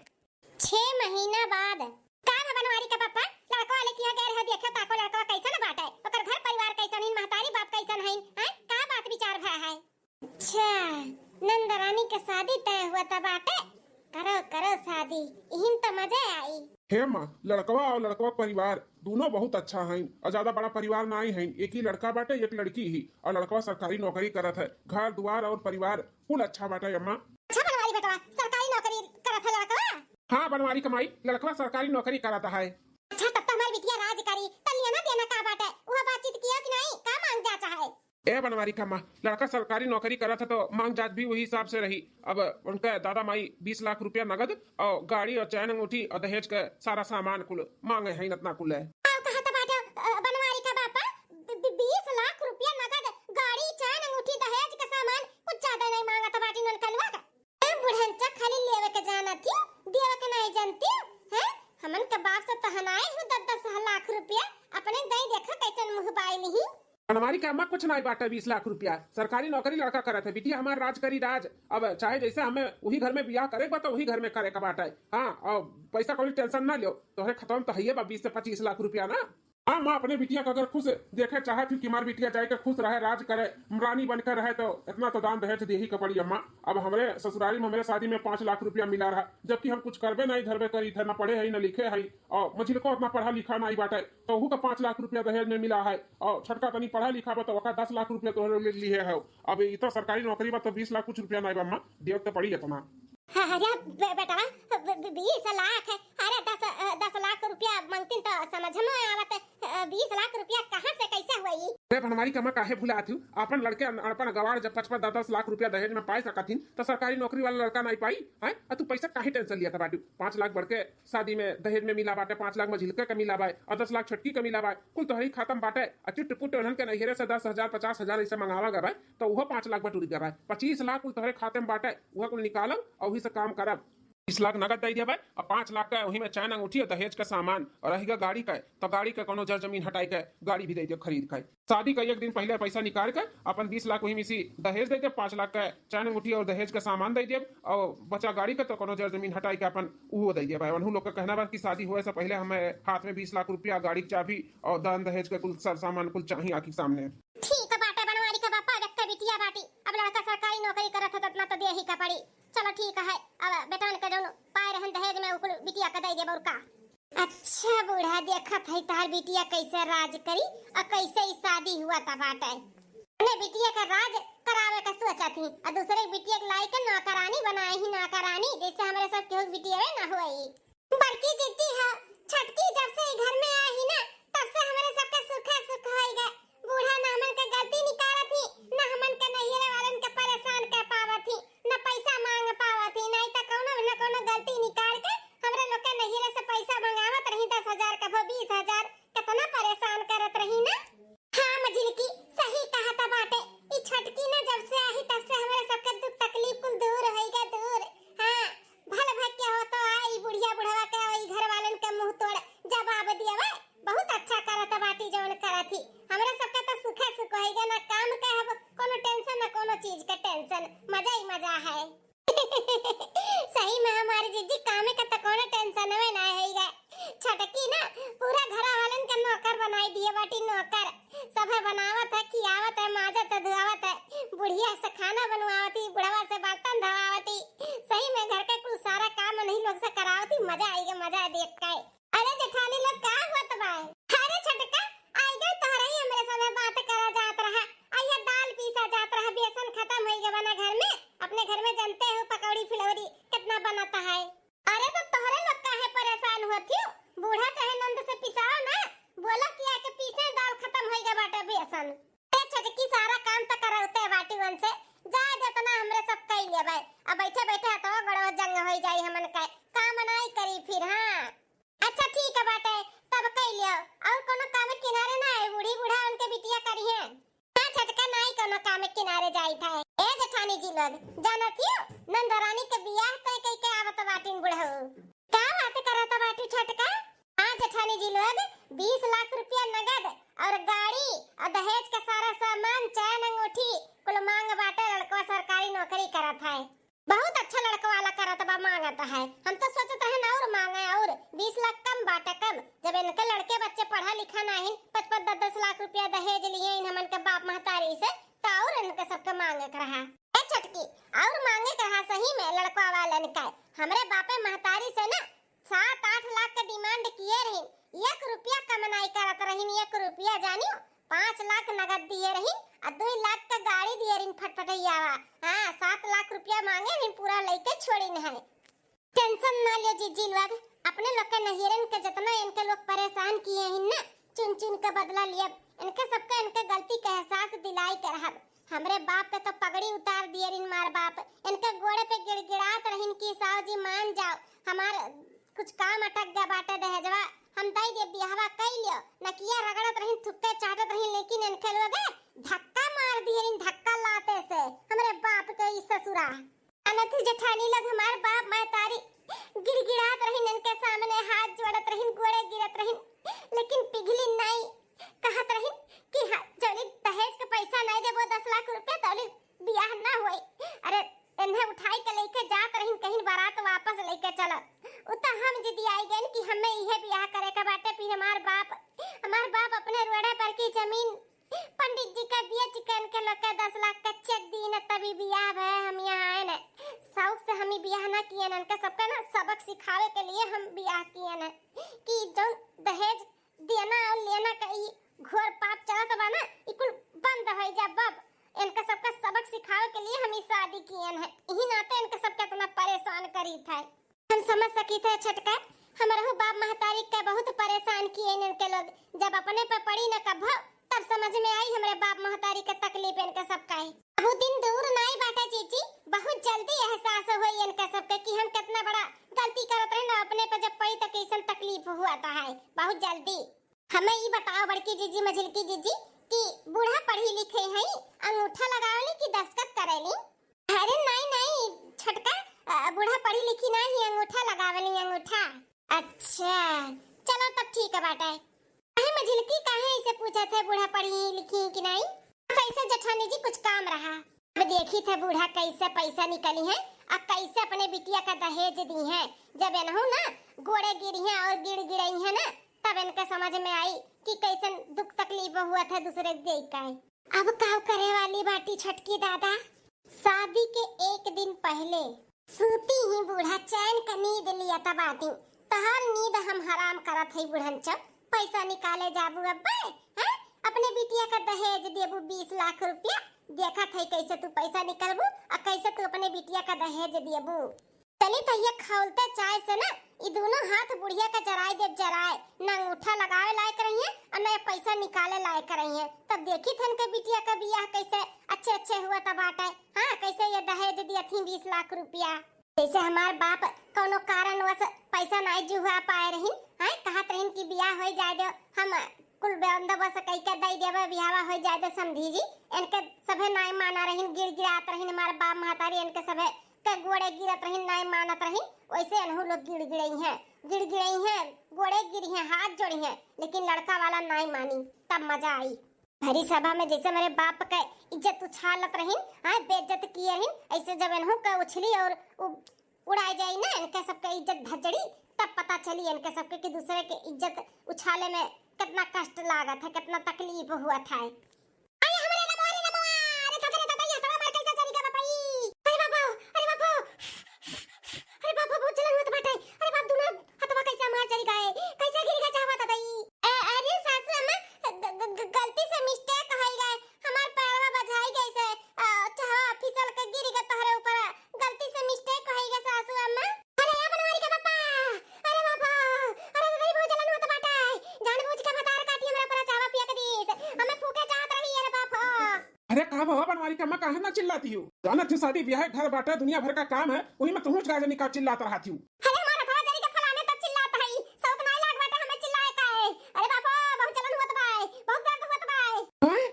छह महीना बाद। का बा बनवारी के पापा, लड़का वाले किहाँ गए रहो, देखो ताको लड़का कैसन बाटे, ओकर घर परिवार कैसन है, महतारी बाप कैसन है, हैं? का बात विचार भा है? अच्छा, नंदरानी के शादी तय हुआ त बाटे, करो करो शादी, इहिन त मजा आई। हे माँ, लड़कवा और लड़कवा के परिवार दोनों बहुत अच्छा है और ज्यादा बड़ा परिवार ना ही है, एक ही लड़का बाटे, एक लड़की ही, और लड़कवा सरकारी नौकरी करत है। घर दुआर और परिवार कुल अच्छा बाटे अम्मा। अच्छा बनवारी बेटवा, सरकारी नौकरी करत है लड़कवा? हाँ बनवारी के माई, लड़कवा सरकारी नौकरी करत है। अच्छा, तब तो हमारी बिटिया राज करी, त लेना देना का बाटे, वह बातचीत किया कि नहीं, का मांग जाचा है? ए बनवारी के अम्मा, लड़का सरकारी नौकरी करत है तो मांग जाच भी वही हिसाब से रही। अब उनके दादा माई बीस लाख रुपया नगद और गाड़ी और चैन अंगूठी और दहेज के सारा सामान कुल मांगे हैं, इतना कुल है। आओ कहा तो बाटे, अ, बनवारी का बापा, बी-, बी-, बीस लाख रुपया नगद, गाड़ी, चैन, अंगूठी, दहेज के सामान, कुछ ज्यादा नहीं मांगत बाटी नलकनवा का। ए बुढ़नचा, खाली लेवे के जानत ही, देवे के नहीं जानती, हैं? हमन के बाप से तहनाए हूँ दस दस लाख रुपया, अपने दई देखा कैसन मुँह बाई नहीं। बनवारी के अम्मा, कुछ नहीं बाटे, बीस लाख रुपया, सरकारी नौकरी लड़का करत है, बिटिया हमार राज करी राज। अब चाहे जैसे हमें वही घर में बियाह करे बा तो वही घर में करे का बाटे। हाँ, और पैसा कोई टेंशन ना लियो, तोहरे खतवा में तो हइये बा बीस से पच्चीस लाख रुपया ना। हाँ माँ, अपने बिटिया का अगर खुश देखे चाहत ही कि हमार बिटिया जाए के खुश रहे, राज करे, रानी बनकर रहे, तो इतना तो दान दहेज दे ही के पड़ी अम्मा। अब हमरे ससुरारी में हमरे शादी में पाँच लाख रुपया मिला रहा, जबकि हम कुछ करबे नहीं धरबे करी थे, ना पढ़े है, ना लिखे है, और मझिलको उतना पढ़ा लिखा नहीं बाटे, तो ओहू का पाँच लाख रुपया दहेज में मिला है, और छोटका तनी पढ़ा लिखा बा, तो ओका दस लाख रुपया तोहरे ले लिए है। अब ई तो सरकारी नौकरी बा, तो बीस लाख कुछ रुपया नहीं बा अम्मा, देवे तो पड़ी इतना। हाँ, अरे बे-, बेटवा, बे-, बे-, बीस लाख, अरे दस, अ, दस लाख रुपया मांगतीन तो समझ में आवत, अ, बीस लाख रुपया कहाँ से कैसे हुई? अरे बनवारी के अम्मा, काहे भुलात हूँ? अपन लड़के अन-, अपन गवार जब पचपन दस दस लाख रुपया दहेज में पाए सकत हिन, तो सरकारी नौकरी वाला लड़का नहीं पाई, हैं? आ तू पैसा काहे टेंशन लिया था बाटू? पाँच लाख बढ़ के शादी में दहेज में मिला बाटे, पाँच लाख मझिलके के मिला बाय, और दस लाख छोटकी के मिला बाय, कुल तोहरी खाता में बाटे। आ चिट पुट उन्हन के नैहरे से दस हजार, पचास हजार ऐसे मंगावा गए बाय, तो उहो पाँच लाख बटुर गए बाय। पच्चीस लाख कुल तोहरे खाते में बाटे, उहे कुल निकालब और वही से काम करब। बीस लाख नगद दे दिया बाय, और पाँच लाख का वही में चैन अंगूठी और दहेज का सामान, और रहिगा गाड़ी का, तो गाड़ी का कोनो जर जमीन हटाई के गाड़ी भी दे दियो खरीद के। शादी का एक दिन पहले पैसा निकाल के अपन बीस लाख वही में से दहेज दे देब, पाँच लाख का चैन अंगूठी और दहेज का सामान दे देब, और बचा गाड़ी का तो कोनो जर जमीन हटाई के अपन उहो दे देब। उन्हू लोग का कहना बा कि शादी होए से पहले हमें हाथ में बीस लाख रुपया, गाड़ी की चाबी और दान दहेज का कुल सर सामान कुल चाही आँखी के सामने। ठीक बाटे बनवारी का बापा, एक बिटिया बाटी, अब लड़का सरकारी नौकरी करत है तो इतना तो दे ही का पड़ी। चलो ठीक है, अब बेटवन के जौन पाए रहन दहेज में उ कुल बिटिया का दे देब और का। अच्छा बूढ़ा, देखत है तोहार बिटिया कैसे राज करी और कैसे ई शादी हुआ था बाटे। अपने बिटिया का राज करावे का सोचत ही और दूसरे बिटिया के लाई के नौकरानी बनाए ही नौकरानी, जैसे हमरे सब केहू बिटिया ना होई। बड़की जिद्दी है, छोटकी जब से ई घर में आई ही ना, तब से हमरे सबके सुखे सुख होई गए। बूढ़ा ना हमन के गलती निकारत ही, ना हमन के नैहरे वालन के परेशान कर पावत ही, ना पैसा मांग पावत ही, नहीं तो कौनो न कौनो गलती निकाल के हमरे लोग के नैहरे से पैसा मंगावत रही, दस हजार कभो बीस हजार, कितना परेशान करत रही ना। हाँ मझिलकी, सही कहत बाटे, ई छोटकी ना जब से आई तब से हमरे सबके दुख तकलीफ कुल दूर होई गए दूर। हाँ, भल भग के हो तो आई बुढ़िया बुढ़वा के, ई घर वालन के मुंह तोड़ जवाब दियावे। बहुत अच्छा करत बाटी जवन करत ही। हमरा सबके तो सुखे सुख होई गए, ना काम के अब कोनो टेंशन, ना कोनो चीज के टेंशन, मजा ही मजा है। सही में हमारी जीजी कामे का तो कोनो टेंशन में ना होई गए। छोटकी ना पूरा घर वालन के नौकर बनाई दिए बाटी, नौकर। सभे बनावत है, खियावत है, माजत है, धुआवत है, बुढ़िया से खाना बनवावत ही, बुढ़वा से बर्तन धवावत ही। सही में घर के कुल सारा काम इन्हीं लोग से करावत ही। मजा आई गे, मजा देख के। अरे जेठानी लोग, का होत बा? अरे छोटका, आई गए तोहरे ही हमरे संगे बात करा जात रहा। आ यह दाल पीसा जात रहा, बेसन खत्म होई गवा ना घर में। अपने घर में जानते हो पकौड़ी फुलौरी कितना बनता है। अरे तो तोहरे लोग काहे परेशान हुआ थियो? बूढ़ा चाहे नंद से पिसाओ ना, बोला कि आके पीसे, दाल खत्म होई गवा बाटे बेसन। ए छोटकी, सारा काम त करौते बाटी उनसे, जाए दे, इतना हमरे सब कई लेबै। अब बैठे बैठे हथवा गोड़वा जंग होई जाई हमन के, काम नाई करी फिर। हाँ अच्छा ठीक है बाटे, तब कई लियो। और कोनो काम किनारे ना है, बूढ़ी बूढ़ा उनके बिटिया करी है। हाँ छोटका, नाई कोनो काम किनारे जाई था। ए जेठानी जी लोग, जानत हियो, नंदरानी के बियाह तय कई के आवत बाटिन बुढ़ऊ। का बात करत बाटी छोटका? हाँ जेठानी जी लोग, बीस लाख रुपया नगद और गाड़ी और दहेज का सारा सामान, चैन अंगूठी, कुल मांग बाटे। लड़कवा सरकारी नौकरी करत है, बहुत अच्छा लड़कवा वाला करत बा, मांगत है। हम तो सोचत रहन और मांगे, और बीस लाख कम बाटे कम। जब इनके लड़के बच्चे पढ़ा लिखा नाहिन, पाँच पाँच दस दस लाख रुपया दहेज लिए इन हमन के बाप महतारी से, तो और इनके सबके मांगे के रहा। ए छोटकी, और मांगे के रहा सही में लड़कवा वालन का। हमरे बापे महतारी से ना सात आठ लाख के डिमांड किए रहिन, एक रुपया कम नाई करत रहिन, एक रुपया जानियो, पाँच लाख नगद दिए रहिन, आ दुई लाख का गाड़ी दिए रहिन फटफटैयावा। हाँ, सात लाख रुपया मांगे रहिन, पूरा लइके छोड़िन है। टेंशन ना लियो जीजी लोग, अपने लोग के नैहरन के जितना इनके लोग परेशान किए हैं ना, चुन चुन के बदला लियब। इनके सबके इनके गलती के एहसास दिलाई के रहब। हमरे बाप पे तो पगड़ी उतार दिए रहिन मार बाप, इनके गोड़े पे गिड़गिड़ात रहिन कि साहु जी मान जाओ, हमार कुछ काम अटक गया बाटे दहेजवा, हम दई दे, बियाहवा कई लियो। नकिया रगड़त रहिन, थुक्के चाटत रहिन, लेकिन इनके लोग धक्का मार दिए रहिन, धक्का लाते से हमरे बाप के ई ससुरा। अनथी जेठानी लोग, हमार बाप महतारी गिड़गिड़ात रहिन इनके सामने, हाथ जोड़त रहिन, गोड़े गिरत रहिन, लेकिन पिघली नाई, कहत रहिन कि हाँ, जौली दहेज के पैसा नाई देबो दस लाख रुपया, तौली बियाह ना होई। अरे, इन्हें उठाई के लेके जात रहिन कहीं बारात वापस लेके चलत। उ त हम जिदियाई गइन कि हमें इहे बियाह करे के बाटे। फिर हमार बाप, हमार बाप अपने रोड़े पर की जमीन पंडित जी का बेच के इनके लोग के दस लाख का चेक दीन, तभी बियाह भय। हम यहाँ आए न, शौक से हम ही बियाह ना किए न, इनके सबके ना सबक सिखावे के लिए हम बियाह किए न कि जौन दहेज देना और लेना का ई घोर पाप चलत बा ना, ई कुल बंद होई जा बब। इनका सबका सबक सिखावे के लिए हम ई शादी कियन है, यही नाते इनका सबका इतना परेशान करीत है। हम समझ सकीत है छोटका, हमरहु बाप महतारी का बहुत परेशान किए इनके लोग। जब अपने पे पड़ी न कभो, तब समझ में आई हमरे बाप महतारी का तकलीफ इनका सबका है। अब वो दिन दूर नाई बाटे जीजी, बहुत जल्दी एहसास होई इनका सबके कि हम कितना बड़ा गलती करत रहे ना, अपने पे जब पड़ी तो कैसन तकलीफ हुआ था है, बहुत जल्दी। हमें ई बताओ बड़की जीजी, मझिलकी जीजी, कि बूढ़ा पढ़ी लिखे हैं, अंगूठा लगावेली कि दस्तखत करेली? अरे नहीं नहीं छोटका, अ, बूढ़ा पढ़ी लिखी नहीं, अंगूठा लगावेली, अंगूठा। अच्छा, चलो तब ठीक है बाटे। अहे मझिलकी, काहे ऐसे पूछत है, बूढ़ा पढ़ी लिखी कि नहीं? बस ऐसे जेठानी जी कुछ काम रहा। अब देखी थे बूढ़ा कैसे पैसा निकली है, आ कैसे अपने बिटिया का दहेज दी है। जब एनहू ना गोड़े गिरी है और गिड़ गिड़ई है ना, तब इनके समझ में आई कि कैसन दुख तकलीफ हुआ था दूसरे देख के। अब का करे वाली बाटी छोटकी दादा? शादी के एक दिन पहले सूती ही बूढ़ा चैन का नींद लिया था बाटी। तहार नींद हम हराम करत है बुढ़नचो। पैसा निकाले जाबू अब्बे, हैं? अपने बिटिया का दहेज देबू बीस लाख रुपया। देखत है कैसे तू पैसा निकलबू और कैसे तू अपने बिटिया का दहेज देबू। चली तो ये खौलते चाय से ना, ई दोनों हाथ बुढ़िया का जराए देब जराए, ना अंगूठा लगावे लायक रही है और ना ये पैसा निकाले लायक रही है। तब देखी थन के बिटिया का बियाह कैसे अच्छे अच्छे हुआ था बाटे। हाँ, कैसे ये दहेज दिया थी बीस लाख रुपया। जैसे हमार बाप कौनो कारणवश पैसा नाई जुहा पाए रहिन, हैं, कहत रहिन कि बियाह होई जाए दो, हम कुल बंदोबस्त कई के दई देबे, बियाहवा होई जाए दो समधी जी। इनके सभे नाई माना रहिन, गिड़गिड़ात रहिन, हमार बाप महतारी इनके सभे के गोड़े गिरत रहिन, नाई मानत रहिन, वैसे एनहू लोग गिड़गिड़ई हैं, गिड़गिड़ई हैं, गोड़े गिरी हैं, हाथ जोड़ी हैं, लेकिन लड़का वाला नाई मानी, तब मजा आई। भरी सभा में जैसे मेरे बाप के इज्जत उछालत रहिन, हाँ, बेइज्जत किए रहिन, ऐसे जब एनहू के उछली और उ-, उड़ाए जाई ना इनके सबके इज्जत धजड़ी, तब पता चली इनके सबके कि दूसरे के इज्जत उछाले में कितना कष्ट लागत है, कितना तकलीफ हुआ था। अरे हमरे लमवा रे लमवा, अरे दादा रे दादा, ये हथवा हमार कैसे जरी गवा बापा ई? अरे बापा, अरे बापा, अरे बापा, बहुत जलन होत बाटे। अरे बाप, दुनो हथवा कैसे हमार जरी गए, कैसे गिर गए चाहवा दादा ई? ए, अरे सासू अम्मा, ग-, ग-, ग-, गलती से mistake होइ गए, हमार पैरवा बझाई गए से, अ, चाहवा फिसल के गिर गए तोहरे ऊपर, गलती से mistake होइ गए सासू अम्मा। अरे ए बनवारी के पापा, अरे बापा, अरे दादा रे बहुत जलन होत बाटे, जानबूझ के भतार काटी हमरा ऊपर चाहवा फेंक दीस, हमें फूके चाहत रही, अरे बाप हो। अरे का भवा बनवारी के अम्मा, काहे ना चिल्लाती हो? जानत हो शादी ब्याह घर बाटे, दुनिया भर का काम है, वही में तुहूँ गाजनी का चिल्लात रहती हो। अरे हमार हथवा जरी के फलाने तक चिल्लात है, शौक नाई लाग बाटे हमें चिल्लाए का है। अरे बापा, बहुत जलन होत बाय, बहुत दर्द होत बाय। हैं?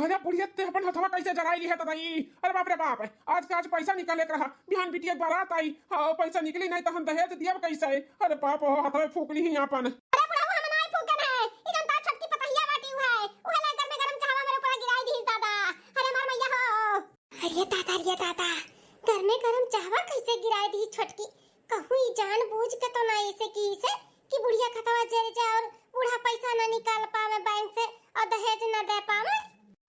अरे बुढ़िया, ते अपन हथवा कैसे जराई ली है तदाई? अरे बाप रे बाप, आज का आज पैसा निकाले के रहा, बिहान बिटिया के बारात आई, हाँ पैसा निकली नहीं तो हम दहेज दियब कैसे? अरे बाप हो, हथवा फूक ली ही अपन। अरे बुढ़ऊ, हम नाई फूकन है, ई जनता छोटकी पतहिया बाटी हुआ है, उहे ला गरमे गरम चाहवा मेरे ऊपर गिराई दी दादा। अरे हमार मैया हो। अरे दादा, अरे दादा, गरमे गरम चाहवा कैसे गिराए दी छोटकी? कहूँ ई जानबूझ के तो ना ऐसे की से कि बुढ़िया खतवा जर जाए और बूढ़ा पैसा ना निकाल पावे बैंक से और दहेज ना दे पावे।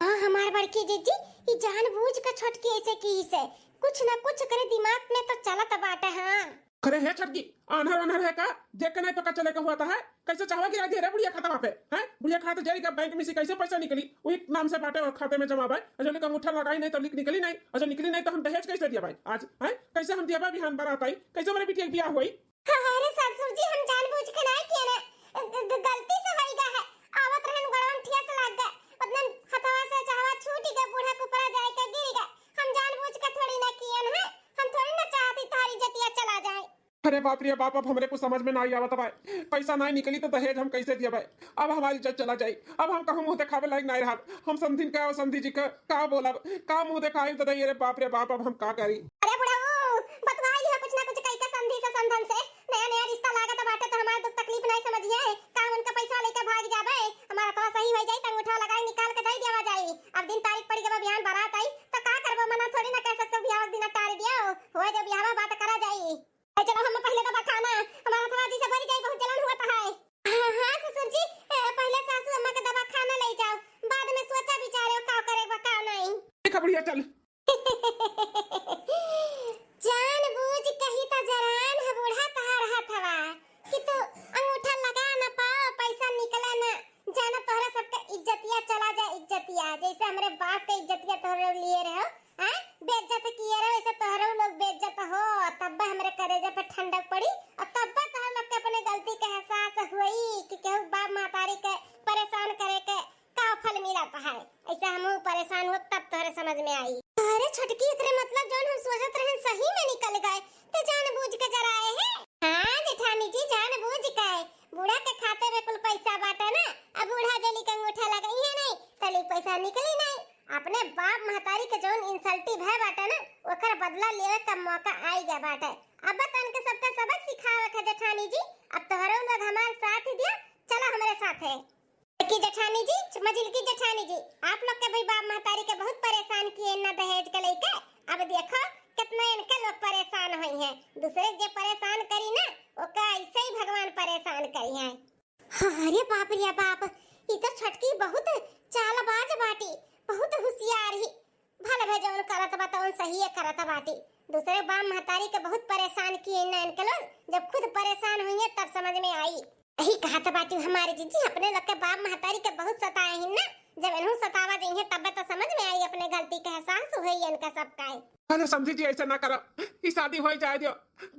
हाँ, हमार बड़की जीजी, ई जानबूझ के छोटकी ऐसे की से, कुछ ना कुछ करे दिमाग में तो चलत बाटे। हाँ। अरे हे छोटकी, आन्हर आन्हर है का? देख के नहीं पता चले का हुआ था है? कैसे चाहवा गिरा दिया रे बुढ़िया खातवा पे, हैं? बुढ़िया खाते जाई का बैंक में से कैसे पैसा निकली? वही नाम से बाटे और खाते में जमा बाय। और जो लेकर अंगूठा लगाई नहीं तो लिख निकली नहीं, और जो निकली नहीं तो हम दहेज कैसे दिया भाई आज, हैं? कैसे हम दिया भाई बिहान बारात आई, कैसे हमारे बिटिया के बियाह हुई? हाँ, अरे ससुर जी, हम जानबूझ के नहीं किए ना, ग-, ग-, गलती से होई गा है। आवत रहन गोड़वा में ठेस लाग गए, उतने हथवा से चाहवा छूट गए, बूढ़ा के ऊपरा जाए के गिर गए। हम जानबूझ के थोड़ी ना किए ना, हम थोड़ी ना चाहती तुम्हारी जतिया चला जाए। अरे बाप रे बाप, अब हमरे कुछ समझ में नाई आवत बाय। पैसा नाई निकली तो दहेज हम कैसे दिया बाय? अब हमारी इज्जत चला जाई। अब हम कहूँ मुँह देखावे लायक नाई रहब। हम समधिन का और समधी जी का का बोलब? का मुँह देखाई दादा, अरे बाप रे बाप, अब हम का करी? अरे बुढ़ऊ, बतवाई लिहा कुछ ना कुछ कई के समधी से समधन से। नया नया रिश्ता लागत बाटे तो हमार दुख तकलीफ नाई समझिए। का उनका पैसा लेके भाग जाबे? हमार हथवा सही हो जाई तो अंगूठा लगाई निकाल के दे देवा जाई। अब दिन तारीख पड़ गवा, बिहान बारात आई तो का करबो? मना थोड़ी ना कह सकते बिहाव दिन टार दियो। होए दे बिहावा, बात करा जाई। ए, चलो, हम पहले दवा खाना, हमारा थोड़ा जी से भरी जाई, बहुत जलन हुआ था है। हाँ, हाँ, ससुर जी, ए, पहले सासू अम्मा के दवा खाना ले जाओ, बाद में सोचा विचारे का करे बा, का नहीं। ठीक है, बुढ़िया, चल। जानबूझ कही त जरान है बूढ़ा तहार हथवा कि तू अंगूठा लगा न पाओ, पैसा निकले न, जाना तोहरा सबका इज्जतिया चला जाए, इज्जतिया, जैसे हमरे बाप के इज्जतिया तोहरे लिए रहो, हैं? बेइज्जत किए रहे, वैसे तोहरो लोग बेइज्जत हो, तब्बे हमरे करेजा पे ठंडक पड़ी, और तब्बे तोहर लोग के अपने गलती के एहसास होई कि केहू बाप महतारी के परेशान करे के का फल मिलत है। ऐसे हमहू परेशान हो, तब तोहरे समझ में आई। अरे छोटकी, एकरे मतलब जौन हम सोचत रहन सही में निकल गए, ते जानबूझ के जराए हैं। हाँ जेठानी जी, जानबूझ के। बूढ़ा के खाते में कुल पैसा बाटे ना, अब बूढ़ा जली के अंगूठा लगई है नहीं, तली पैसा निकली नहीं। अपने बाप महतारी के जौन insultive है बाटे ना, ओकर बदला लेवे का मौका आई गया बाटे। अब तो इनके सबका सबक सिखावे के जेठानी जी, अब तोहरो लोग हमार साथ दिया, चला हमरे साथे। कि जेठानी जी, मझिलकी जेठानी जी, आप लोग के भी बाप महतारी के बहुत परेशान किए ना दहेज के लेके। अब देखो कितना इनके लोग परेशान होई हैं, दूसरे के जे परेशान करी ना, ओका ऐसे ही भगवान परेशान करी हैं। हाँ, अरे बाप रे बाप, ई तो छोटकी बहुत चालबाज बाटी, बहुत होशियार ही। भले भे जौन करत बा तौन सही है करत बाटी। दूसरे बाप महतारी के बहुत परेशान किए ना इनके लोग, जब खुद परेशान हुई है तब समझ में आई। यही कहत बाटी हमारे जीजी, अपने लोग के बाप महतारी के बहुत सताए हैं ना, जब इन्हू सतावा जाई है तब तो समझ में आई, अपने गलती के एहसास हुई इनका सबका है। अरे समधी जी, ऐसा ना करो, ई शादी हो जाए दियो।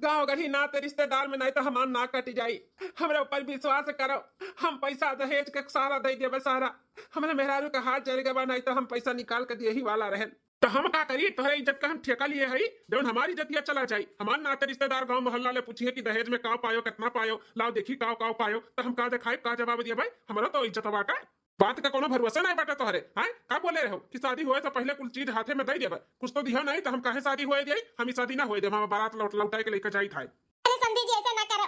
गाँव गढ़ी नाते रिश्तेदार में नहीं तो हमार नाक कट जाई। हमरे ऊपर विश्वास करो, हम पैसा दहेज के सारा दे देबे, सारा। हमरे मेहरारू का हाथ जल गवा, नहीं तो हम पैसा निकाल के दिए ही वाला रहन। तो हम का करी, तोहरे इज्जत का हम ठेका लिए हई, जौन हमारी इज्जतिया चला जाई। हमार नाते रिश्तेदार गाँव मोहल्ला ले पूछिए कि दहेज में का पायो, कितना पायो, लाओ देखी का का पायो, तो हम का देखाई, का जवाब दिए भाई? हमारा तो इज्जत बाटे। बात का कोनो भरोसा नहीं बाटे तोहरे, हैं? का बोले रहो कि शादी होए से पहले कुल चीज हाथे में दे देबे? कुछ तो दिया नहीं, तो हम काहे शादी होए दिए? हम ई शादी ना होए देब, हम बारात लौट लौटाए के लेके जाई थाए। अरे समधी जी, ऐसा ना करो,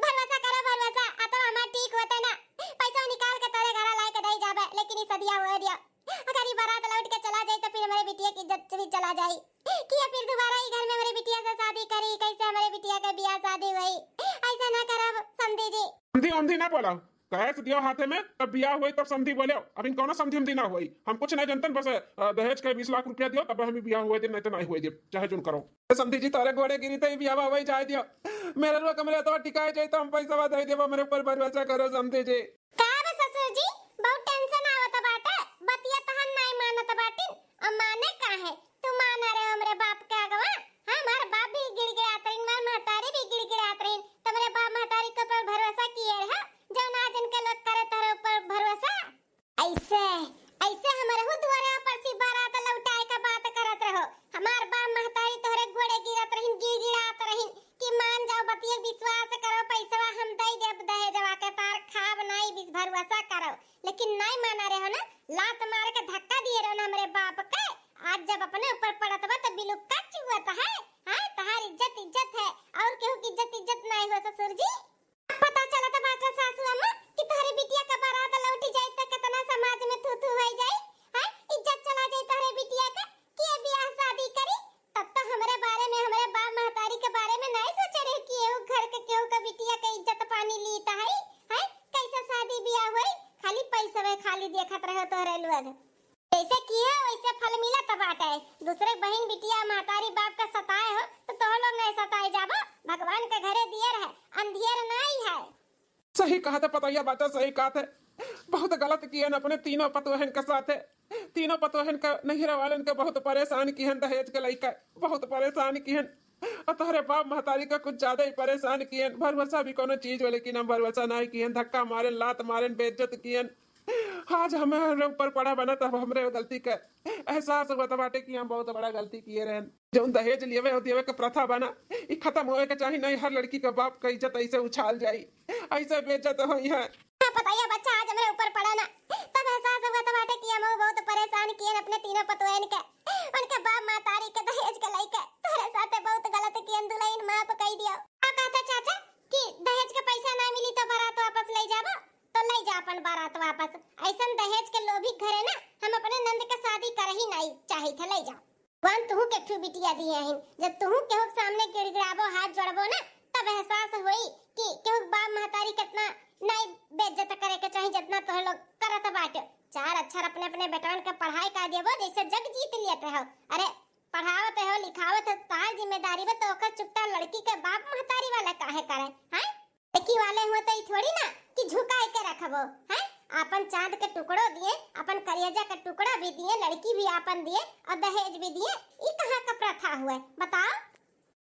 भरोसा करो, भरोसा, आ तो हमार ठीक होते ना, पैसा निकाल के तोरे घरा लाए के दे जाबे, लेकिन ई सदिया होए दिया। अगर ई बारात लौट के चला जाए तो फिर हमारे बिटिया की इज्जत भी चला जाए। कि ये फिर दोबारा ई घर में हमारे बिटिया से शादी करी, कैसे हमारे बिटिया के बियाह शादी हुई? ऐसा ना करब समधी जी। समधी उमधी ना बोला, कैश दियो हाथे में, तब बियाह होई, तब समधी बोले। अभी कौनो समधी उमधी ना होई, हम कुछ नहीं जनतन, बस अ, दहेज के बीस लाख रुपया दियो, तब हम बियाह होई देब, नहीं तो नहीं होई देब, चाहे जोन करो। समधी जी, तोरे गोड़े गिरी, तई बियाह होई जाए दियो। मेरे रुआ कमरे तो टिकाए जाए, तो हम पैसा दे देब, हमरे ऊपर भरोसा करो समधी जी। का बे ससुर जी, बहुत टेंशन आवत बाटे, बतिया तहन नाई मानत बाटिन। अब माने का है, तू माना रहे हमरे बाप के आगवा? हाँ, हमार बाप भी गिड़गिड़ात रहिन, हमार महतारी भी गिड़गिड़ात रहिन, तमरे बाप महतारी के ऊपर भरोसा किए रहे, जौन आज इनके लोग करे तोहरे ऊपर भरोसा। ऐसे, ऐसे हमरहू दुआरे पर से बारात लौटाए का बात करत रहो। हमार बाप महतारी तोहरे गोड़े गिरत रहिन, गिड़गिड़ात रहिन कि मान जाओ, बतिया विश्वास करो, पैसवा हम दे देब दहेजवा के, तार खाब नाई, बिस भरोसा करो। लेकिन नाई माना रहे हो ना, लात मार के धक्का दिए रहो ना हमरे बाप के। आज जब अपने ऊपर पड़त बा तो बिलुक्का चुअत है। हाँ, तहार इज्जत इज्जत है, और केहू की इज्जत इज्जत नाई हो ससुर जी। पता चलत बाटे सासू अम्मा कि तोहरे बिटिया का बारात लौट जाई त कितना समाज में थू थू होई जाई, हैं? इज्जत चला जाई तोहरे बिटिया का, के बियाह शादी करी? तब तो हमरे बारे में, हमरे बाप महतारी के बारे में नहीं सोचे रहे कि एहू घर के केहू का बिटिया के इज्जत पानी ली त हई, हैं? कैसे शादी बियाह होई? खाली पैसवे खाली देखत रहो तोहरे लोग। जैसे किए वैसे फल मिलत बाटे। दूसरे बहिन बिटिया महतारी बाप का सताए हो तो तोह लोग नहीं सताए जाबो। भगवान के घरे दियर है, अंधियर नाई है। सही कहत पतैया बाचा, सही कहत है। बहुत गलत किहन अपने तीनों पतोहन के साथे। तीनों पतोहन के नैहर वालन के बहुत परेशान किहन दहेज के लइके, बहुत परेशान किहन। और तोहरे बाप महतारी का कुछ ज्यादा ही परेशान किहन। भरोसा भी कोनो चीज हो, लेकिन हम भरोसा नहीं किहन। धक्का मारेन, लात मारेन, बेइज्जत किहन। आज हमें, हमरे ऊपर पड़ा बना, तब हमरे गलती के एहसास हुआ था बाटे कि हम बहुत बड़ा गलती किए रहन। जौन दहेज लेवे और देवे के प्रथा बना, ई खत्म होए के चाही, नहीं हर लड़की के बाप का इज्जत ऐसे उछाल जाई, ऐसे बेइज्जत होई है। हाँ, पतैया बाचा, आज हमरे ऊपर पड़ा ना, तब एहसास हुआ था बाटे कि हम बहुत परेशान किए अपने तीनों पतोहन के, उनके बाप महतारी के दहेज के लइके। तोहरे साथे बहुत गलत किए, दुल्हन माफ कई दियो। का कहता चाचा कि दहेज के पैसा ना मिली तो बारात वापस ले जाबो? तो ले जा अपन बारात वापस। ऐसन दहेज के लोभी घरे ना हम अपने नंद के शादी कर ही नहीं चाहित है, ले जा। भगवान तुहू के ठू बिटिया दिए हैं, जब तुहू केहू के सामने गिड़गिड़ाबो, हाथ जोड़बो ना, तब एहसास होई कि केहू के बाप महतारी कितना नाई बेइज्जत करे के चाही, जितना तोह लोग करत बाटे। चार अक्षर अपने अपने बेटवन के पढ़ाई का देबो, जैसे जग जीत लेते हो। अरे पढ़ावत हो, लिखावत हो, तार जिम्मेदारी बा, तो ओकर चुकता लड़की के बाप महतारी वाला काहे करे, हैं? लड़की वाले हुए तो ई थोड़ी ना कि झुकाए के रखबो, हैं? आपन चांद के टुकड़ो दिए, अपन करेजा के टुकड़ा भी दिए, लड़की भी आपन दिए और दहेज भी दिए। ई कहाँ का प्रथा हुए, बताओ?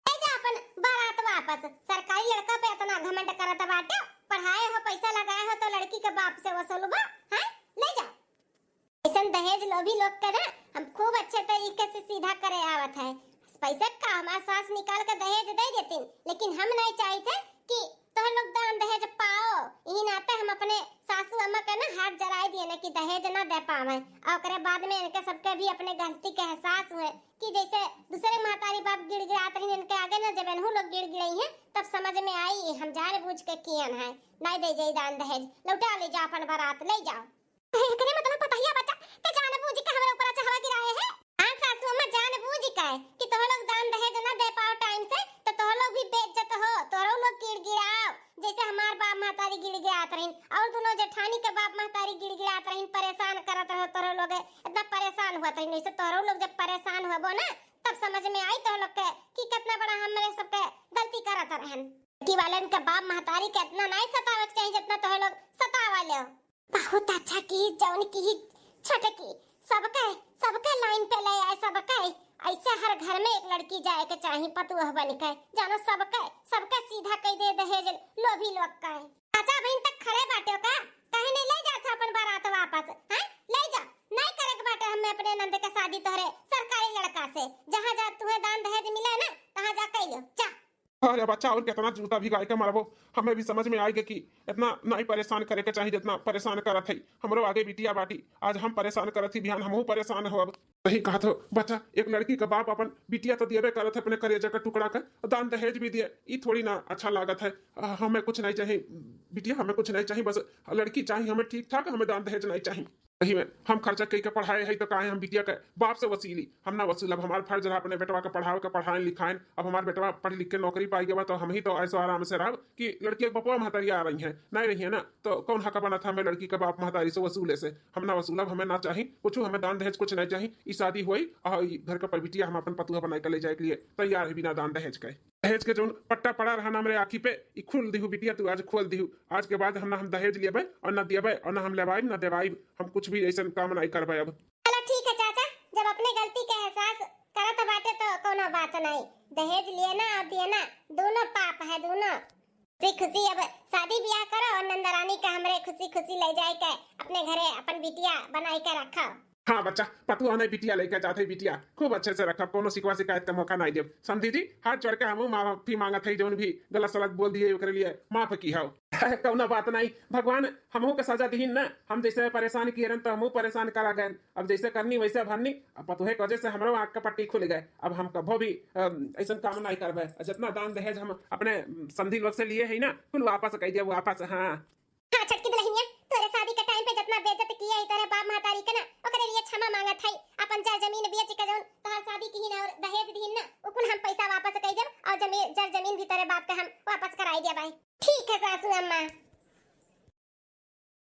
ले जा अपन बारात वापस। सरकारी लड़का पे इतना घमंड करत बाटे, पढ़ाए हो, पैसा लगाए हो तो लड़की के बाप से वसूलबा, हैं? ले जा। ऐसन दहेज लोभी लोग के ना हम खूब अच्छे तरीके से सीधा करे आवत है। पैसा का हमार सास निकाल के दहेज दे देतीन, लेकिन हम नहीं चाहित कि तोहर लोग दान दहेज पाओ। यही नाते हम अपने सासू अम्मा के ना हाथ जराए दिए ना कि दहेज ना दे पावे, और ओकरे बाद में इनके सबके भी अपने गलती के एहसास हुए कि जैसे दूसरे महतारी बाप गिड़गिड़ात रही, इनके आगे ना जब इनहू लोग गिड़गिड़ई हैं, तब समझ में आई हम जान बूझ के कियन है, नहीं दे जाई दान दहेज, लौटा ले जा अपन बारात, ले जाओ। एकरे मतलब पतैया बाचा, ते जान बूझ के हमरे ऊपर चढ़वा गिराए है। हाँ सासू अम्मा, जान बूझ के कि तोह लोग दान दहेज ना दे पाओ टाइम से, तो तोह लोग भी बेइज्जत हो, तोहरो लोग गिड़गिड़ाओ, जैसे हमार बाप महतारी गिड़गिड़ात रहिन और दोनों जेठानी के बाप महतारी गिड़गिड़ात रहिन, परेशान करत रहो तोहरो लोग, इतना परेशान हुआ रहिन। वैसे तोहरो लोग जब परेशान होबो ना, तब समझ में आई तोह लोग के कि कितना बड़ा हमरे सबके गलती करत रहन। बेटी वालन के बाप महतारी के इतना नहीं सतावे के चाहिए जितना तोह लोग सतावा ले। बहुत अच्छा की, जौन की छोटकी, सबके, सबके लाइन पे ले आए, सबके। ऐसे हर घर में एक लड़की जाए के चाही, पतोह बन के, जानो सबके, सबके सीधा कह दे दहेज लोभी लोग का है। चाचा बहन तक खड़े बाटे का, कहे नहीं ले जात अपन बारात वापस, हैं? ले जा, नहीं करे के बाटे हमें अपने नंद के शादी तोहरे सरकारी लड़का से। जहाँ जा तुहे दान दहेज मिले ना, तहाँ जा कह लो, जा। अरे बच्चा, और कितना जूता भिगाए के मारबो, हमें भी समझ में आएगा कि इतना नहीं परेशान करे के चाहिए जितना परेशान करत है। हमरो आगे बिटिया बाटी, आज हम परेशान करत ही, बिहान हमहू परेशान हो। अब सही कहत हो बच्चा, एक लड़की का बाप अपन बिटिया तो देबे करत है अपने करेजा का टुकड़ा का, दान दहेज भी दिए, ई थोड़ी ना अच्छा लागत है। आ, हमें कुछ नहीं चाहिए बिटिया, हमें कुछ नहीं चाहिए, बस लड़की चाहिए हमें ठीक ठाक, हमें दान दहेज नहीं चाहिए। सही में, हम खर्चा कई के पढ़ाए है तो काहे हम बिटिया के बाप से वसूली? हम ना वसूलब, हमार फर्ज रहा अपने बेटवा के पढ़ावे के, पढ़ाएन लिखाएन। अब हमार बेटवा पढ़ लिख के नौकरी पाई गवा तो हम ही तो ऐसो आराम से रहब कि लड़की के बपवा महतारी आ रही है, नहीं रही है ना, तो कौन हक बनत है हमें लड़की के बाप महतारी से वसूले से? हम ना वसूलब, हमें ना चाही कुछ, हमें दान दहेज कुछ नहीं चाही। ई शादी होई और ई घर के पर बिटिया हम अपन पतुआ बनाए के ले जाए के लिए तैयार है बिना दान दहेज के। दहेज के जौन पट्टा पड़ा रहा ना हमरे आँखी पे, ई खोल दिहू बिटिया, तू आज खोल दिहू। आज के बाद हम ना हम दहेज लेबै और ना देबै और ना हम लेवाइब ना देवाइब, हम कुछ भी ऐसन काम नहीं करबै अब। चलो ठीक है चाचा, जब अपने गलती के एहसास करत बाटे तो कोनो बात नहीं। दहेज लेना और देना दोनों पाप है, दोनों। खुशी खुशी अब शादी ब्याह करो और नंदरानी का हमरे खुशी खुशी ले जाए के अपने घरे अपन बिटिया बनाई के रखो। हाँ बच्चा, पतुआ नहीं बिटिया लेके जाते, बिटिया खूब अच्छे से रखब, कोनो शिकवा शिकायत का मौका नहीं देब। समधी जी, हाथ जोड़ के हमहू माफी मांगत है, जौन भी गलत सलत बोल दिए ओकरे लिए माफ की हो। कौनो बात नहीं, भगवान हमहू के सजा दीहिन ना। हम जैसे परेशान किए रहन तो हमहू परेशान करा गए, अब जैसे करनी वैसे भरनी। अब पतोहे के वजह से हमरो आँख का पट्टी खुल गए, अब हम कभो भी अम, ऐसन काम नहीं करबे। जितना दान दहेज हम अपने समधी लोग से लिए है ना, कुल वापस कह दिया, वापस। हाँ। हाँ छोटकी